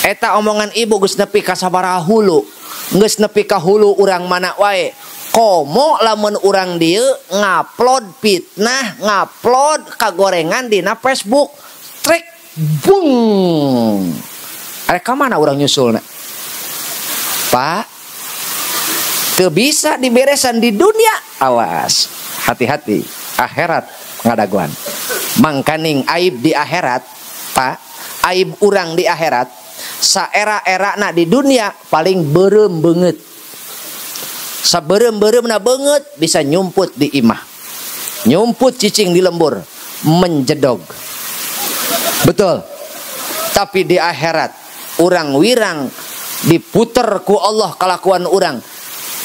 Eta omongan ibu geus nepi ka sabaraha hulu. Geus nepi ka hulu urang mana wae. Komo lamun urang dieu ngupload fitnah, ngupload kagorengan dina Facebook. Trek bung. Arek ka mana urang nyusulna? Pak, teu bisa diberesan di dunia. Awas, hati-hati, akhirat ngadaguan. Mangkaning aib di akhirat, Pak, aib urang di akhirat, saera-erana di dunia paling beureum beungeut. Saberem-beremna beungeut bisa nyumput di imah. Nyumput cicing di lembur, menjedog. Betul. Tapi di akhirat urang wirang diputer ku Allah kalakuan urang.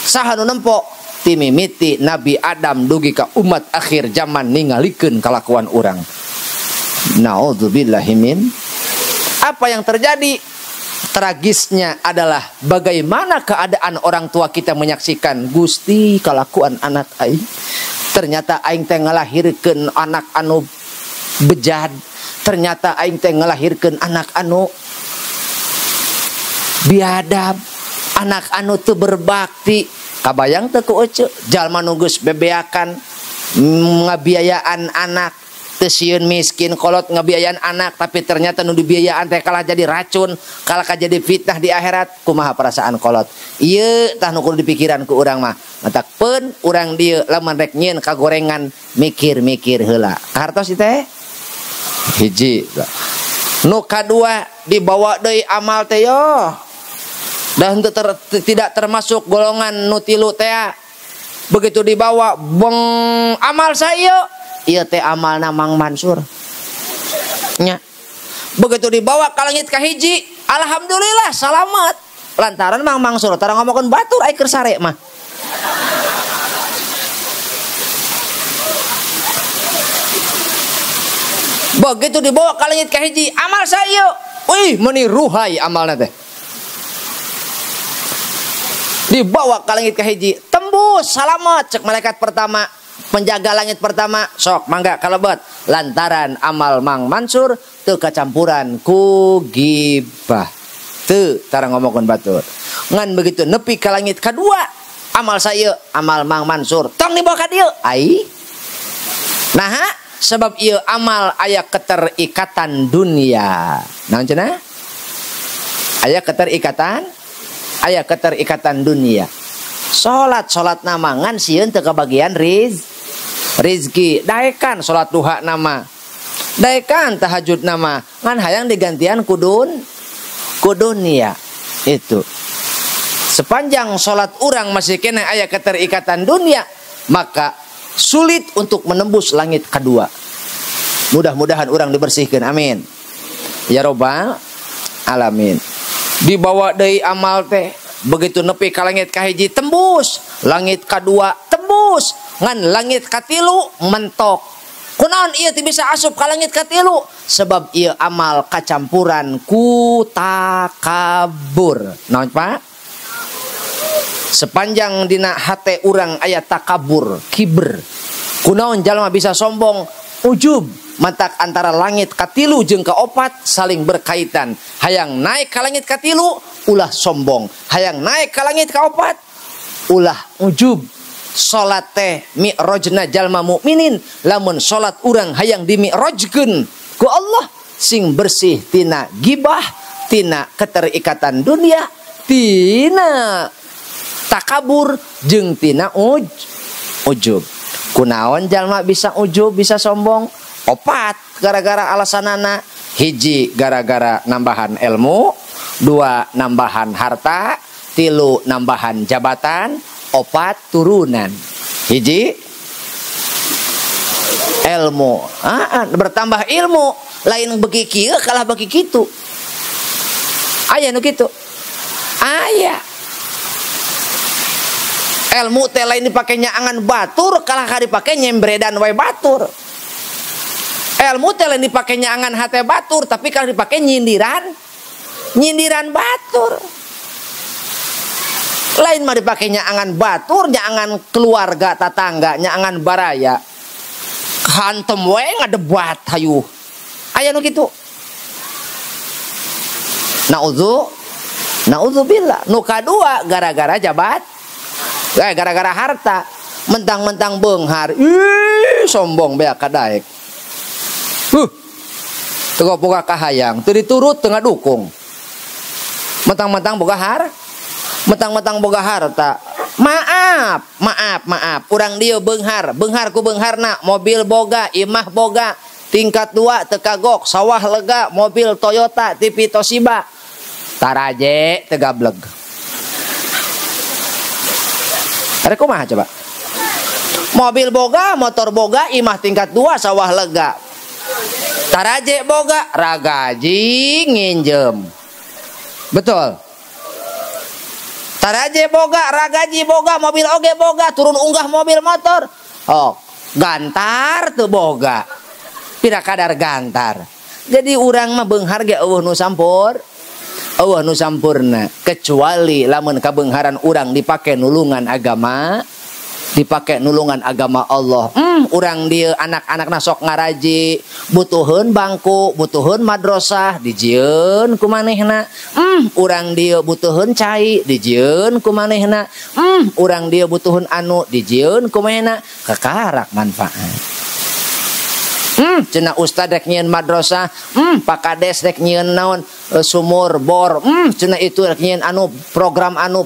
Saha nu nempo? Timimiti Nabi Adam dugi ka umat akhir zaman ningalikeun kalakuan urang. Naudzubillahi min. Apa yang terjadi? Tragisnya adalah bagaimana keadaan orang tua kita menyaksikan Gusti kalakuan anak aing. Ternyata aing teh ngalahirkeun anak anu bejad. Ternyata aing teh ngalahirkeun anak anu biadab, anak anu teu berbakti. Kabayang teu ku ece jalma nu geus bebeakan ngabiayaan anak, teu sieun miskin kolot ngabiayaan anak, tapi ternyata nu dibiayaan teh kalah jadi racun, kalah jadi fitnah di akhirat. Kumaha perasaan kolot? Ieu tah nu kudu dipikiran ku urang mah. Matak peun urang dieu lamun rek nyieun kagorengan mikir-mikir heula. Hartos ieu teh? Hiji. Nu kadua dibawa deui amal teh yo. Dan tidak termasuk golongan nu tilu teh. Begitu dibawa beng amal saya, ieu teh amalna Mang Mansur. Nya. Begitu dibawa ka langit kahiji, alhamdulillah selamat. Lantaran Mang Mansur tara ngomongkeun batur ai keur sare mah. Begitu dibawa ka langit kahiji, amal saya, wih meuni ruhai amalna teh. Dibawa ke langit kahiji, tembus selamat cek malaikat pertama, penjaga langit pertama, sok mangga kalebet. Lantaran amal Mang Mansur teu kacampuran ku gibah, teu tara ngomongkeun batur. Ngan begitu nepi ka langit kadua, amal saya, amal Mang Mansur tong dibawa ka dieu. Ai naha? Sebab ieu amal aya keterikatan dunia. Naon cenah? Aya keterikatan, aya keterikatan dunia. Salat salat nama ngan sieun teu kabagian rizki. Daekan salat duha nama, daekan tahajud nama, ngan hayang digantian kudun kudunia. Itu sepanjang salat urang masih kena aya keterikatan dunia, maka sulit untuk menembus langit kedua. Mudah-mudahan urang dibersihkan, amin ya robbal alamin. Dibawa deui amal teh, begitu nepi ka langit kahiji tembus, langit kadua tembus, ngan langit katilu mentok. Kunaon ieu teu bisa asup ka langit katilu? Sebab ieu amal kacampuran ku takabur. Naon Pak? Sepanjang dina hate urang aya takabur, kiber. Kunaon jalma bisa sombong, ujub. Mantak antara langit katilu jeung kaopat saling berkaitan. Hayang naik ka langit katilu ulah sombong, hayang naik ka langit kaopat ulah ujub. Salat teh mi'rajna jalma mukminin, lamun salat urang hayang dimi'rajkeun ku Allah sing bersih tina gibah, tina keterikatan dunia, tina takabur jeung tina ujub. Kunaon jalma bisa ujub, bisa sombong? Opat gara-gara alasanana. Hiji gara-gara nambahan ilmu, dua nambahan harta, tilu nambahan jabatan, opat turunan. Hiji ilmu, bertambah ilmu, lain beki kieu kalah beki kitu. Aya nu kitu. Aya. Ilmu teh lain dipake nyaangan batur kalah ka dipake nyembredan wae batur. Ilmu teh lain dipake nyaangan hate batur tapi kalau dipake nyindiran batur. Lain mah dipake nyaangan batur, nyaangan keluarga tetangga, nyaangan baraya. Hantem wae ngadebat hayu. Aya nu kitu. Naudzubillah. Nu kadua gara-gara jabat, gara-gara harta, mentang-mentang beunghar, ih sombong beak kadaek. Teu boga kahayang, teu diturut teu ngadukung. Mentang-mentang boga mentang-mentang boga harta. Maaf. Urang dieu beunghar, beunghar ku beungharna, mobil boga, imah boga, tingkat 2 teu kagok, sawah lega, mobil Toyota, TV Toshiba. Taraje teu gableg. Arek kumaha coba? Mobil boga, motor boga, imah tingkat 2, sawah lega. Taraje boga, ragaji nginjem. Betul. Taraje boga, ragaji boga, mobil oge boga, turun unggah mobil motor. Oh, gantar teu boga. Pira kadar gantar. Jadi urang mah beunghar ge eueuh nu sampur. Eueuh nu sampurna, kecuali lamun kabeungharan urang dipake nulungan agama, dipake nulungan agama Allah. Urang dieu anak-anakna sok ngaraji, butuheun bangku, butuheun madrasah, dijieun ku manehna. Urang dieu butuheun cai, dijieun ku manehna. Urang dieu butuheun anu, dijieun ku manehna. Kakarak manfaat. Cenah ustad rek nyieun madrasah, Pak Kades rek nyieun naon, sumur bor, cenah itu rek nyieun anu, program anu,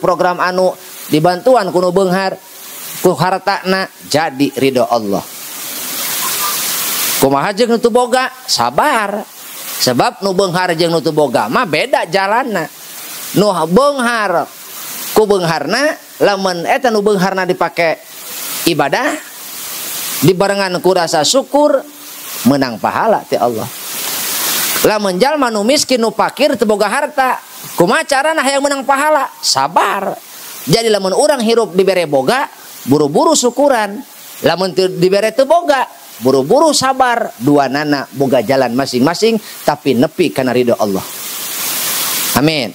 dibantuan ku nu beunghar, ku hartana jadi ridho Allah. Kumaha jeung nu teu boga? Sabar. Sebab nu beunghar jeung nu teu boga mah beda jalanna. Nu beunghar ku beungharna, lamun eta nu beungharna dipake ibadah, dibarengan ku rasa syukur, menang pahala ti Allah. Lamun jalma nu miskin nu fakir teu boga harta, kumaha carana hayang menang pahala? Sabar. Jadi lamun urang hirup dibere boga, buru-buru syukuran. Lamun dibere teu boga, buru-buru sabar. Dua nana boga jalan masing-masing tapi nepi kana ridho Allah. Amin.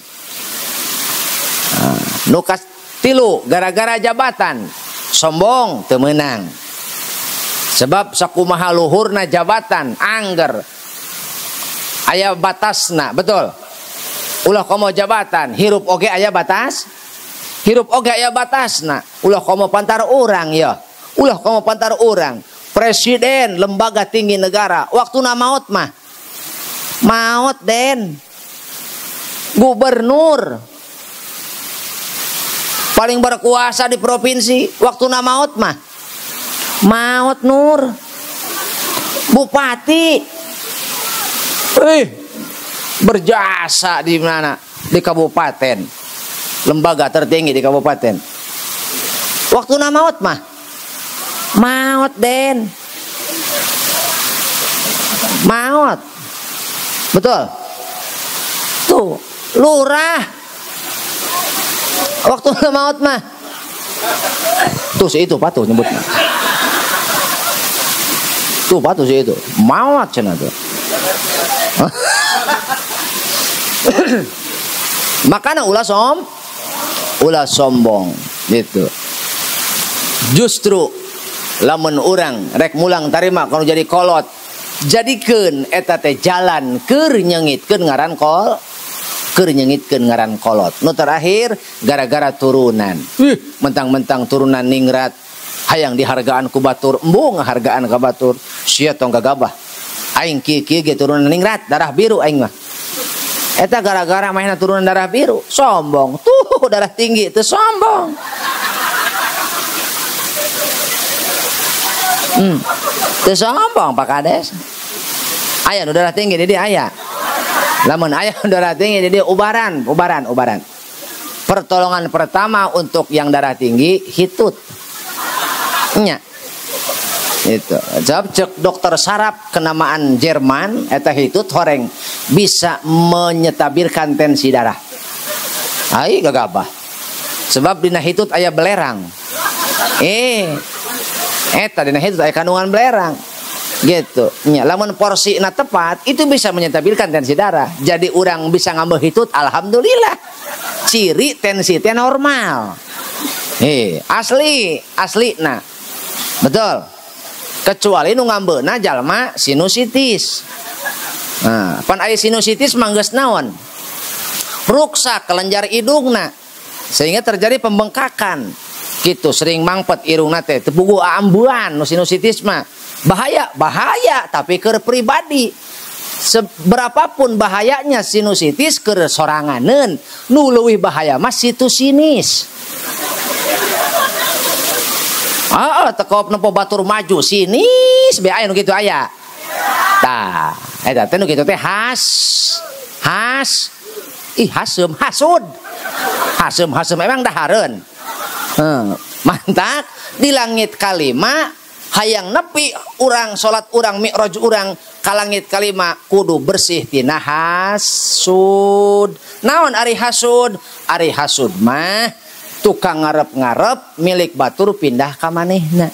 Nu katilu gara-gara jabatan sombong teu meunang. Sebab sakumaha luhurna jabatan angger aya batasna, betul. Ulah komo jabatan, hirup oge aya batas. Hirup oge aya batasna. Ulah komo pantar urang ya. Ulah komo pantar urang. Presiden lembaga tinggi negara, waktuna maot mah. Maot den. Gubernur paling berkuasa di provinsi, waktuna maot mah. Maot nur. Bupati berjasa di mana? Di kabupaten. Lembaga tertinggi di kabupaten. Waktuna maot mah. Maot den. Maot. Betul. Tuh, lurah. Waktuna maot mah. Tuh si itu patuh nyebutnya. Tuh patuh sih itu. Maot cenah tuh. Makana ulah sombong gitu. Justru lamun urang rek mulang tarima kalau jadi kolot, jadikeun eta teh jalan keur nyengitkeun ngaran kol, keur nyengitkeun ngaran kolot. Nu terakhir gara-gara turunan. Mentang-mentang turunan ningrat hayang dihargaan ku batur, embung ngahargaan ka batur, sia tong gagabah. Aing kieu-kieu ge turunan ningrat, darah biru aing mah. Eta gara-gara mainna turunan darah biru, sombong. Tuh darah tinggi teu sombong. Teu sombong Pak Kades. Aya nu darah tinggi di dieu aya. Lamun aya nu darah tinggi di dieu ubaran. Pertolongan pertama untuk yang darah tinggi hitut. Nya. Itu. Jawab cek dokter saraf kenamaan Jerman eta hitut horeng bisa menyetabilkan tensi darah. Ai gagabah. Sebab dina hitut aya belerang. Eta dina hitut aya kandungan belerang. Gitu. Nya, lamun porsina tepat itu bisa menyetabilkan tensi darah. Jadi orang bisa ngambil hitut alhamdulillah. Ciri tensi teh normal. Asli nah. Betul. Kecuali nu ngambeuna jalma sinusitis. Nah, pan aya sinusitis mah geus naon? Ruksak kelenjar hidungna sehingga terjadi pembengkakan. Gitu, sering mangpet irungna teh, teu puguh aambuan nu sinusitis mah. Bahaya, tapi keur pribadi. Seberapapun bahayanya sinusitis keur soranganeun, nu leuwih bahaya mah situ sinis. Tekop nempo batur maju sinis be aya nu kitu aya. Tah, eta teh nu kitu teh hasum hasud. Hasum emang dahareun. Mantak di langit kalima hayang nepi urang salat urang mi'raj urang ka langit kalima kudu bersih tina hasud. Naon ari hasud? Ari hasud mah tukang ngarep-ngarep milik batur pindah ka manehna.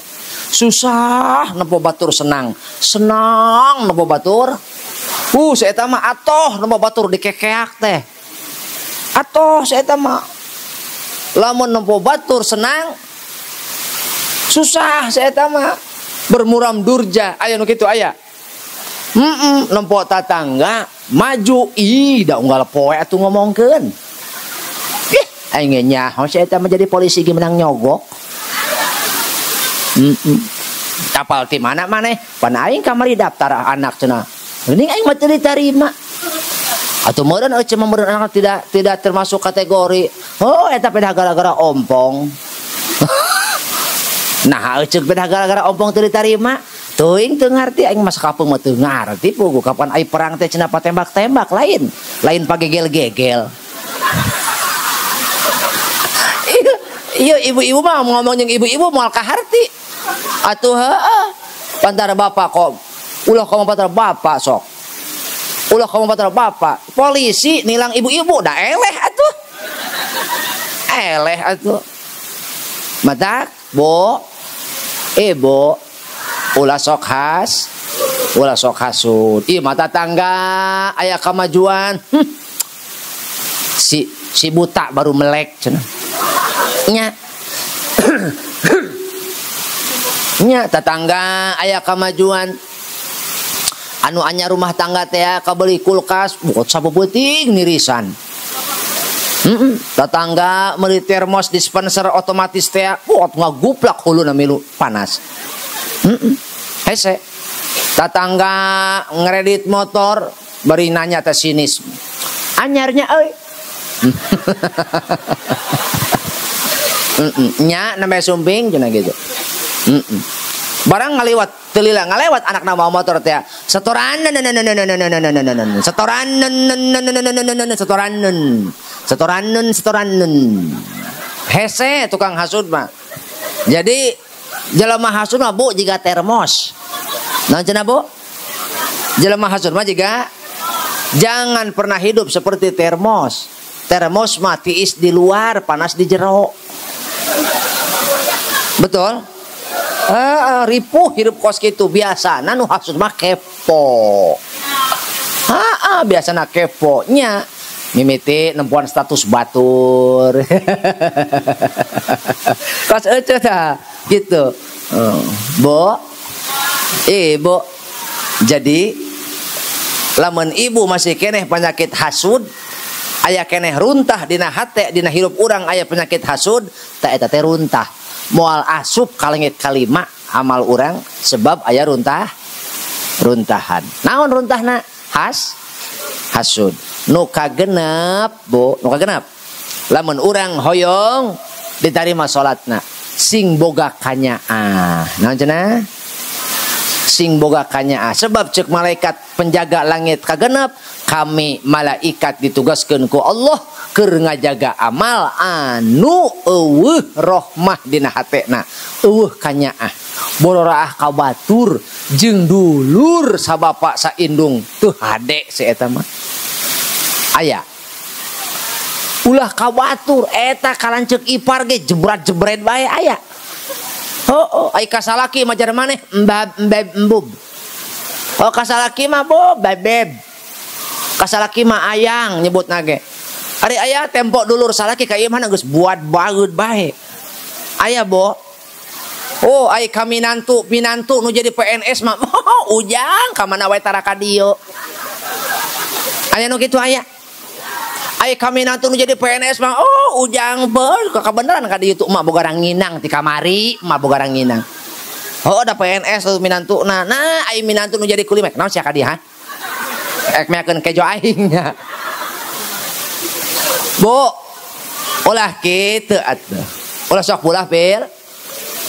Susah nempo batur senang, senang nempo batur. Saeta mah atoh nempo batur dikekeak teh. Atoh saeta mah lamun nempo batur senang, susah saeta mah bermuram durja. Aya nu kitu aya. Nempo tatangga maju ih da unggal poe atuh ngomongkeun. Aing ge nyaho si eta menjadi polisi ge menang nyogok. Tapal ti mana maneh? Pan aing kamari daftar anak cenah. Geuning aing mah teu ditarima. Atuh meureun eueuh mah meureun anak tidak termasuk kategori. Oh eta pedah gara-gara ompong. Nah eueuh pedah gara-gara ompong teu ditarima. Teuing teu ngarti aing mah sakapeung mah teu ngarti puguh kapan ai perang teh cenah patembak-tembak lain. Lain pagegel-gegel. Iya ibu-ibu mah ngomong jeung ibu-ibu moal kaharti. Atuh heueuh. Pantara bapak kok ulah kamu pantara bapak sok. Ulah kamu pantara bapak. Polisi nilang ibu-ibu da eleh atuh. Eleh atuh. Matak bo ibu ulah sok has, ulah sok hasud. Ih mata tangga aya kamajuan. Si buta baru melek cenah. Nya. Nya tetangga aya kamajuan. Anu anyar rumah tangga teh kabeli kulkas, bukan sapeuting nirisan. Tetangga meuli termos dispenser otomatis teh, buat ngaguplak huluna milu panas. Hese. Tetangga ngredit motor bari nanya teh sinis. Anyarnya euy. Nya namanya sumping cenah gitu. Barang ngaliwat teu lila ngalewat anakna mawa motor teh. Setoran setoran setoran setoran setoran. Hese tukang hasud mah. Jadi jelema hasud mah bu jiga termos. Naon cenah bu? Jelema hasud mah jiga jangan pernah hidup seperti termos. Termos mah tiis di luar, panas di jero. Betul? Ripuh hidup kos kitu biasana nu hasud mah kepo. Biasana kepo nya mimiti nempuan status batur. Kos eueuh tah gitu. Bo, ibu. Jadi lamun ibu masih keneh penyakit hasud, aya keneh runtah dina hate dina hirup urang aya penyakit hasud, ta eta teh runtah. Moal asup kalengit kalima amal urang sebab aya runtah runtahan. Naon runtahna? Hasud. Nu kagenep, Bu, nu kagenep. Lamun urang hoyong ditarima salatna, sing boga kanyaah. Naon cenah? Sing boga kanyaah sebab cek malaikat penjaga langit kagenep, kami malaikat ditugaskeun ku Allah keur ngajaga amal anu eueuh rohmah dina hatena, eueuh kanyaah. Bororaah ka batur jeung dulur sabapak saindung teu hade si eta mah. Aya ulah ka batur eta kalanceuk ipar ge jebrat-jebret bae aya. Oh, ai kasalaki mah jar maneh embab embab embub. Oh kasalaki mah bo bebeb. Kasalaki mah ayang nyebutna ge. Ari aya tempo dulur salaki ka ieu mah geus buat baeud bae. Aya bo. Oh ai ka minantu, minantu nu jadi PNS mah oh, ujang ka mana wae tara ka dieu. Aya nu kitu aya. Ai kami nanti nu jadi PNS mah oh ujang ber kebenaran ka dieu tuh emak boga ranginang ti kamari, emak boga ranginang. Oh ada PNS tuh minantu. Nah, nah ai minantu nu jadi kuli mah naon sia ka dieu ha? Ek meakeun kejo aing nya. Bu, ulah kitu atuh. Ulah sok ulah pil.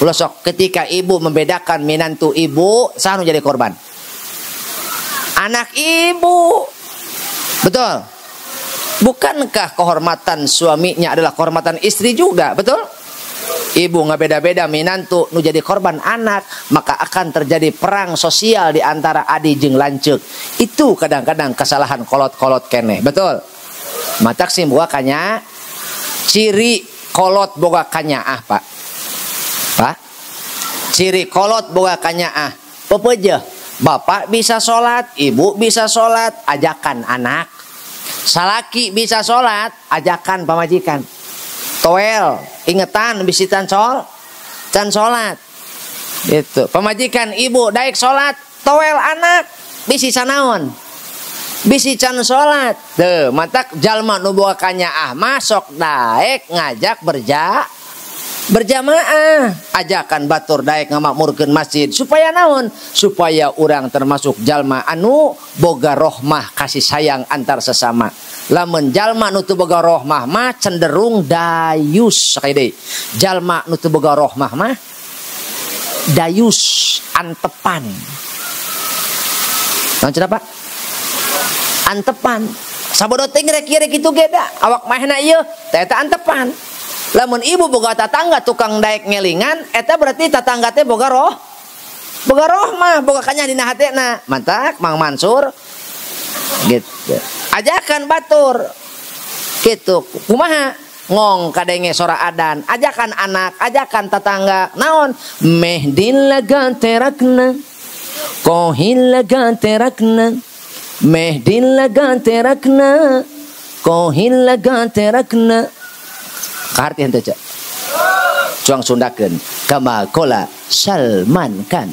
Ulah sok ketika ibu membedakan minantu ibu, saha nu jadi korban? Anak ibu. Betul. Bukankah kehormatan suaminya adalah kehormatan istri juga, betul? Ibu nggak beda-beda minantu nu jadi korban anak, maka akan terjadi perang sosial di antara adi jeung lanceuk. Itu kadang-kadang kesalahan kolot-kolot keneh, betul? Matak sing boga kanya ciri kolot boga kanyaah, Pak. Pak, ciri kolot boga kanyaah. Pepeujeuh, bapak bisa sholat, ibu bisa sholat, ajakan anak. Salaki bisa sholat, ajakan pamajikan. Toel, ingetan bisitan sol, can sholat. Gitu. Pamajikan ibu daek sholat, toel anak bisi sanaon. Bisi can sholat. Tuh, matak jalma nu boga kanyaah masuk daek ngajak berjamaah, ajakan batur daek ngamakmurkeun masjid supaya naon? Supaya urang termasuk jalma anu boga rohmah kasih sayang antar sesama. Lamun jalma nu teu boga rohmah mah cenderung dayus sakali deui. Jalma nu teu boga rohmah mah dayus antepan. Naon cenah Pak? Antepan. Sabodo teuing rek ieu rek kitu ge da awak mahna ieu teh eta antepan. Lamun ibu boga tatangga tukang daek ngelingan, eta berarti tatangga teh boga roh. Boga roh mah, boga kanya dina hatena. Mantak Mang Mansur gitu. Ajakan batur. Gitu. Kumaha? Ngong kadenge sora adan, ajakan anak, ajakan tetangga. Naon? Meh dilaga terakna. Kohin laga terakna. Meh dilaga terakna. Kohin laga terakna. Kaharti henteu cek. Cuang Sundakeun kama kola Salman Khan.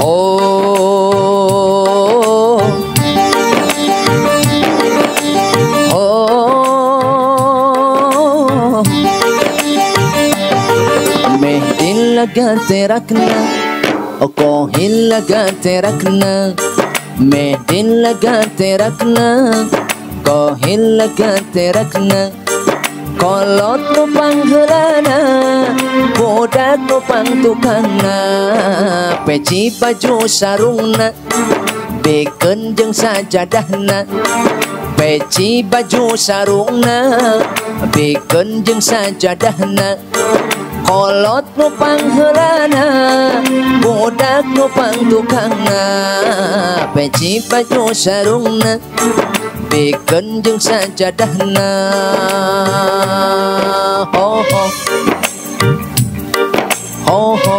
Oh, oh, meh din laga terakna, kohin laga terakna. Mehdin लगाते रखना, कोहिल लगाते रखना. Kolot nu pangheulana, budak nu pangtukangna, peci baju sarungna, bikeun jeung sajadahna. Peci baju sarungna, bikeun jeung sajadahna. Kolot nu pangheulana, budak nu pangtukangna, peci baju sarungna, bikeun jeung sajadahna. Ho ho ho ho.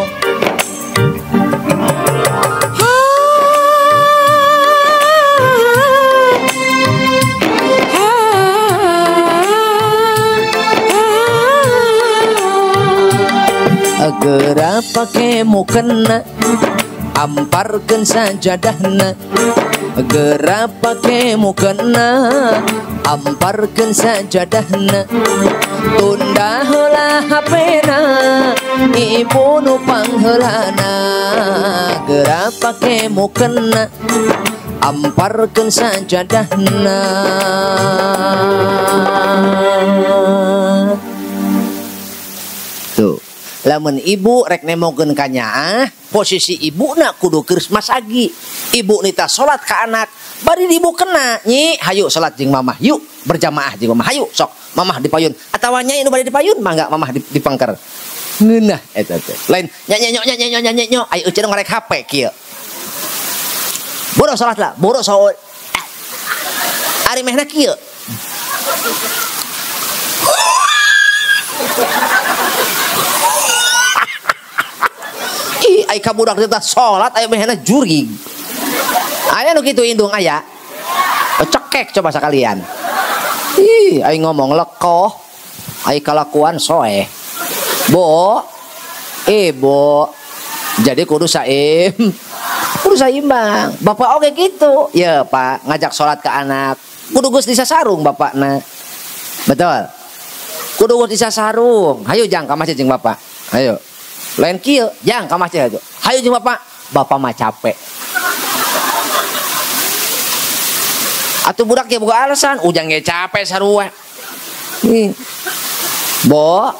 Geura pake mukena, amparkeun sajadahna. Geura pake mukena, amparkeun sajadahna. Tunda heula hapena, ibu nu pangheulana. Geura pake mukena, amparkeun sajadahna. Lamun ibu rek nemokeun ka nyaah, posisi ibuna kudu keur masagi. Ibu nita salat ka anak, bari ibu kena, nyi hayu salat jeung mamah, yuk berjamaah jeung mamah, hayu sok mamah dipayun atawa nyai nu bade dipayun mangga mamah dipangker. Ngeunah eta teh. Lain nya nya nya nya nya nya nya aya euceun ngorek HP kieu. Boro salat lah, boro salat. Ari mehna kieu. Ih, ai ka budak teh salat aya mehna jurig. Aya nu kitu indung aya. Cekek coba sekalian. Ih, ai ngomong lekoh, ai kalakuan soeh. Bo, ibu. Jadi kudu saim. Kudu saimbang. Bapak oge gitu. Ya, Pak, ngajak salat ke anak. Kudu geus disasarung bapakna. Betul. Kudu geus disasarung. Hayu jang ka masjid jeung bapak. Hayu. Lain kieu, jang ka masjid hayu. Hayu jeung bapak. Bapak mah capek. Atuh budak ge boga alasan, ujang ge capek sarua. Ih. Bo,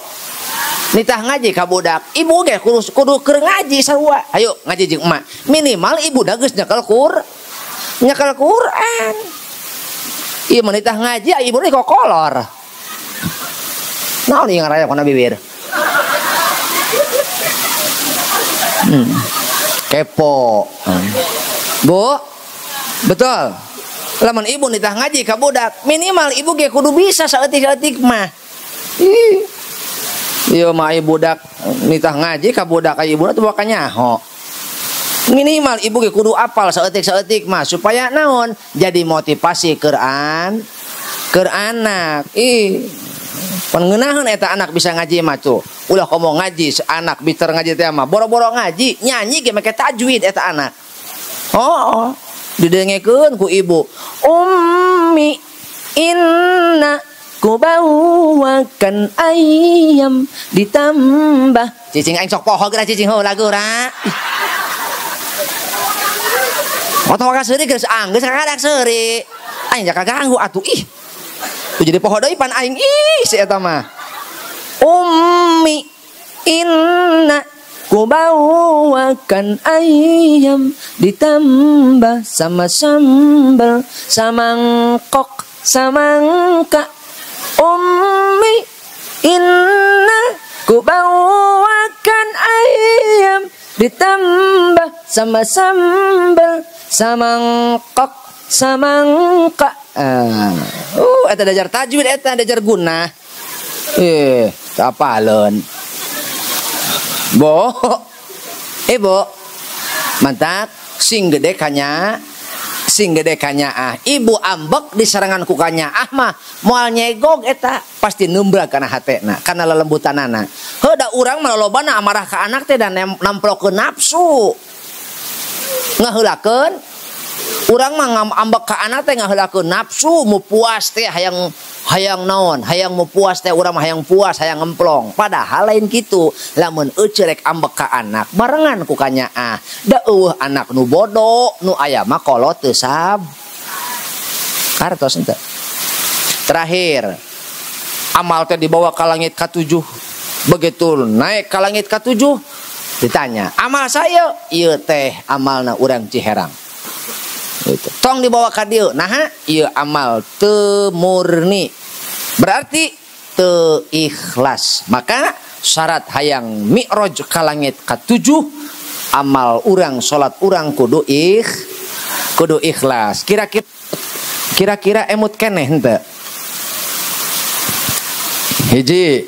nitah ngaji ka budak, ibu ge kudu keur ngaji sarua. Ayo ngaji jeung emak. Minimal ibu da geus nyekel Quran. Ieu mah nitah ngaji, ibu teh kokolor. Naon ieu ngarayap kana bibir? Kepo. Bu, betul. Lamun ibu nitah ngaji ka budak, minimal ibu ge kudu bisa saeutik-saeutik mah. Ih. Ieu mah ibu budak nitah ngaji ka budak ka ibuna teu bakal nyaho. Minimal ibu ge kudu apal saeutik-saeutik mah supaya naon jadi motivasi keur anak. Ih. Pangeunaheun eta anak bisa ngaji mah tuh. Ulah komo ngaji anak biter ngaji teh mah boro-boro ngaji, nyanyi ge make tajwid eta anak. Oh. Didengekeun ku ibu. Ummi inna ku bawakan ayam ditambah. Cicing aing sok poho geura cicing heuh lagu ra. Motor ka seuri geus anggeus kakadak seuri. Aing jaka ganggu atuh ih. Tuh jadi poho deui pan aing ih si eta mah. Ummi inna ku bawakan ayam ditambah sama sambal samangkok samangka. Ummi inna ku bawakan ayam ditambah sama sambal samangkok samangka. Eta dajar tajwid eta dajar guna. Apaleun. Bo, ibu, mantap, sing gede kanya ah. Ibu ambek diserangan ku kanya ah mah, moal nyegog eta pasti numbra kana hatena, kana lelembutanana. Heuh da urang mah lolobana amarah ka anak teh dan namplokeun nafsu. Ngaheulakeun urang mah ambek ka anak teh ngaheulakeun nafsu, mu puas teh hayang hayang naon, hayang mu puas teh urang mah hayang puas, hayang ngemplong. Padahal lain kitu, lamun euceu rek ambek ka anak, barengan ku kanyaah. Da eueuh anak nu bodoh, nu aya mah kolot teu sab. Kartos henteu. Terakhir, amal teh dibawa ka langit ka-7. Begitu naik ka langit ka-7, ditanya, amal saya ieu teh amalna urang Ciherang. Gitu. Tong dibawa ka dieu, naha ieu amal teu murni. Berarti teu ikhlas. Maka syarat hayang mi'raj ka langit ka-7, amal urang salat urang kudu ikhlas. Kira-kira emut keneh henteu? Hiji.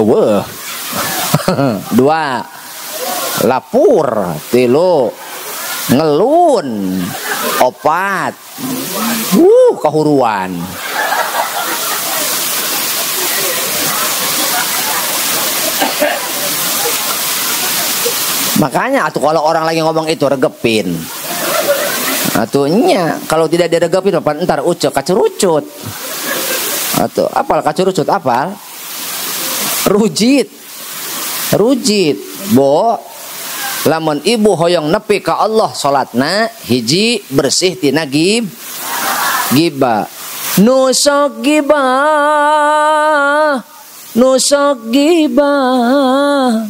Eueuh. Dua. Lapur. Tilu. Ngelun. Opat. Kahuruan. Makanya atuh kalau orang lagi ngomong itu regepin. Atuhnya kalau tidak diregepin apa entar ucek kacurucut. Atuh apal kacurucut apal? Rujit. Rujit. Bo lamun ibu hoyong nepi ka Allah salatna hiji bersih tina gibah. Nu sok gibah Nu sok gibah,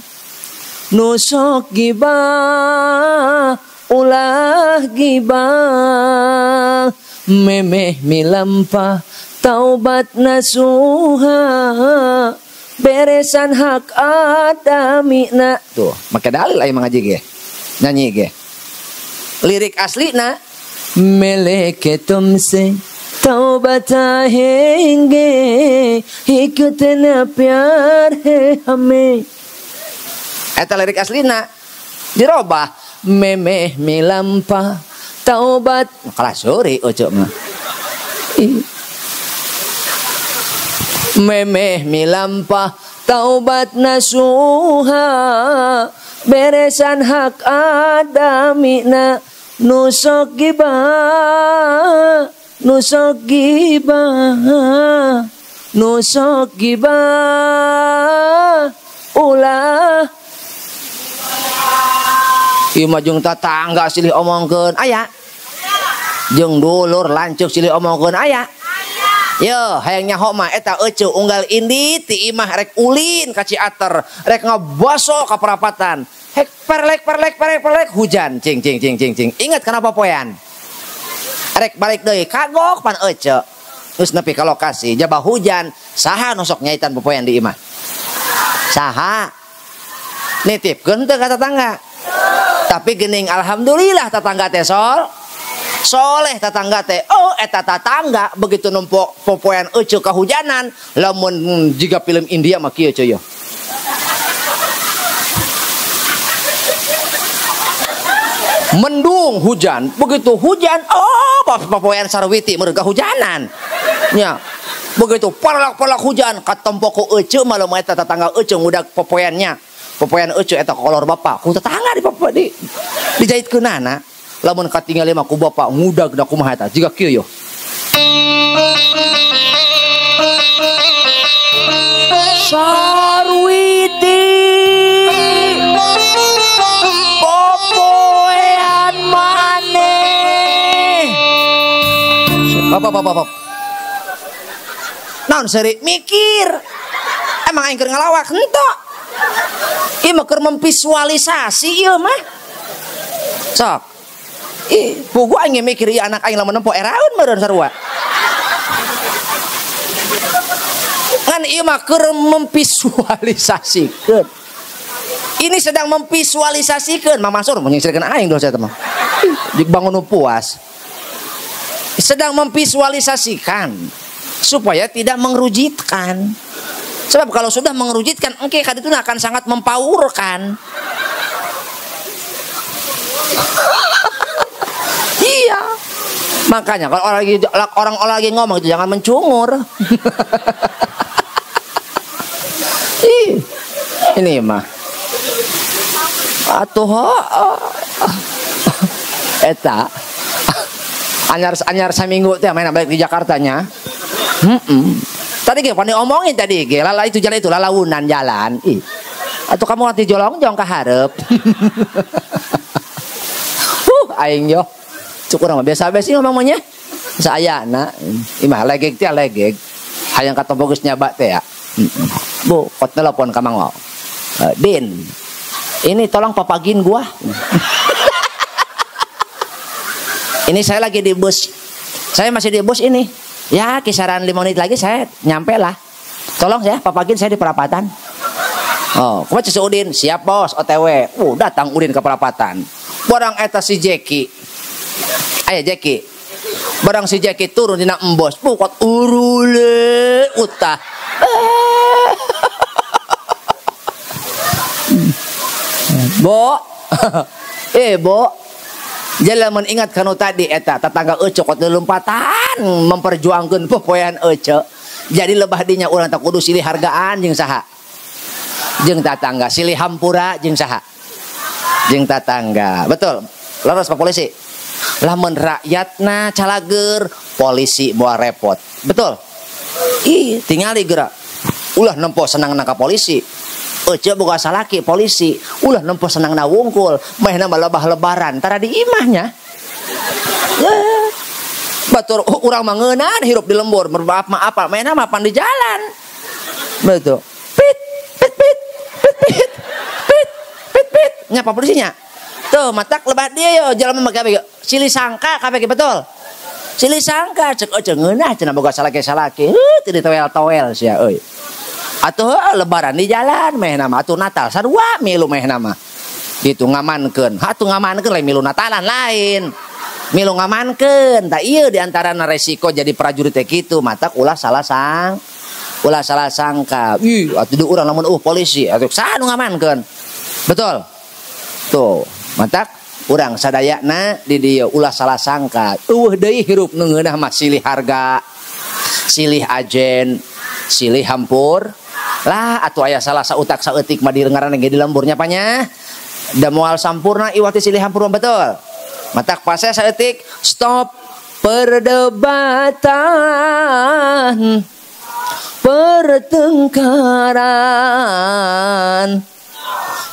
nu sok gibah, ulah gibah. Memeh milampah taubat nasuha, beresan hak adamina. Tuh, make dalil aya mengaji ge. Nyanyi ge. Lirik aslina meleke tumse taubat ahenge, ikutna pyar hai hame. Eta lirik aslina dirobah memeh milampah taubat. Kalah sore ojo mah. Memeh milampah taubat nasuha, beresan hak adamina. Nu sok gibah, nu sok gibah, nu sok gibah, ulah. Ieu mah jeung tatangga silih omongkeun aya. Jeung dulur lanceuk silih omongkeun aya. Yo, hayang nyaho mah eta eceu unggal indit ti imah rek ulin ka Ciater, rek ngabaso ka perapatan. Hek perlek perlek perlek perlek hujan cing cing cing cing cing. Ingat kenapa poean? Rek balik deui kagok pan eceu. Geus nepi ka lokasi jaba hujan, saha nu sok nyaitan popoean di imah? Saha? Nitipkeun teu ka tetangga? Tapi geuning alhamdulillah tetangga teh soleh tetangga teh. Oh eta tetangga begitu numpuk popoean eceu kahujanan, lamun jiga film India mah kieu ceu. Mendung hujan, begitu hujan, oh popoean sarwiti meureun kahujanan. Nya. Begitu parlak-parlak hujan katempo ku eceu mah lamun eta tetangga eceu ngudag popoeannya. Popoean eceu eta kolor bapak, ku tetangga di bapak di dijahitkeunana. Lamun katingali mah ku bapak ngudag da kumaha eta jiga kieu yo. Sarwiti popoean maneh. Bapak bapak bapak. Naon seuri mikir. Emang aing keur ngalawak henteu. Ieu mah keur memvisualisasi ieu mah. Sok. Ih, pugu aing mikir ieu anak aing lamun nempo eraeun meureun sarua. Ngan ieu mah keur memvisualisasikeun. Ini sedang memvisualisasikeun. Mang Mansur menyingkirkeun aing dosa eta mah. Dibangun nu puas. Sedang memvisualisasikan supaya tidak mengrujitkan. Sebab kalau sudah mengrujitkan, engke kadituna akan sangat mempaurkan. Iya. Makanya kalau orang lagi ngomong itu jangan mencungur. Ih, ini mah. Atuh eta anyar saminggu teh main balik di Jakartanya. Tadi ge pan diomongin tadi ge lala itu jalan itu lalaunan jalan. Ih. Atau kamu nanti jolongjong ka hareup. Aing yo. Cukur mah biasa-biasa ngomong mah nya. Saayana imah legeg teh legeg. Hayang katompo geus nyaba teh ya. Bu, kot telepon ka Mang Wau. Din. Ini tolong papagin gua. Ini saya lagi di bus. Saya masih di bus ini. Ya, kisaran 5 menit lagi saya nyampe lah. Tolong ya, papagin saya di perapatan. Oh, kumaha si Udin? Siap bos, OTW. Datang Udin ke perapatan. Barang eta si Jeki. Aya Jeki. Barang si Jeki turun dina embos, pukot urule utah. Bo. Bo. Jalan mengingat kanu tadi eta tetangga ece kot lompatan memperjuangkeun popoean ece. Jadi lebah dinya urang teh kudu silih hargaan jeung saha? Jeung tatangga, silih hampura jeung saha? Jeung tatangga. Betul. Leres Pak Polisi. Lamun rakyatna calager, polisi moal repot. Betul. Ih, tingali geura. Ulah nempo senang ka polisi. Ece boga salaki polisi, ulah nempo senang na wungkul, mehna mah lebah lebaran tara di imahnya. Ya. Batur urang mah ngeunaan hirup di lembur, bermaaf maaf mehna mah pan di jalan. Betul. Pit pit pit pit pit pit pit pit. Nya apa polisinya? Tuh matak lebat dia yo jalan mah kabeh silih sangka kabeh betul. Silih sangka cek eueuh ngeunah cenah boga salaki-salaki. Heuh teu ditoel-toel sia euy. Atuh lebaran di jalan meh nama atuh Natal sarua milu meh nama. Gitu ngamankeun. Atuh ngamankeun lain milu Natalan lain. Milu ngamankeun. Tah ieu di antarana resiko jadi prajurit teh kitu matak ulah salah sang. Ulah salah sangka. Ih atuh urang lamun polisi atuh saha nu ngamankeun. Betul. Tuh, matak urang sadayana di dieu ulah salah sangka. Eueuh deui hirup nu ngeunah mah silih harga, silih ajen, silih hampur. Lah atuh aya salah sautak saeutik mah direngaran ge di lemburnya panya. Da moal sampurna iwati silih hampur betul. Matak pase saeutik stop perdebatan, pertengkaran,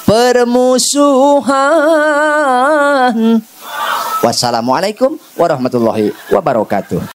permusuhan. Wassalamualaikum warahmatullahi wabarakatuh.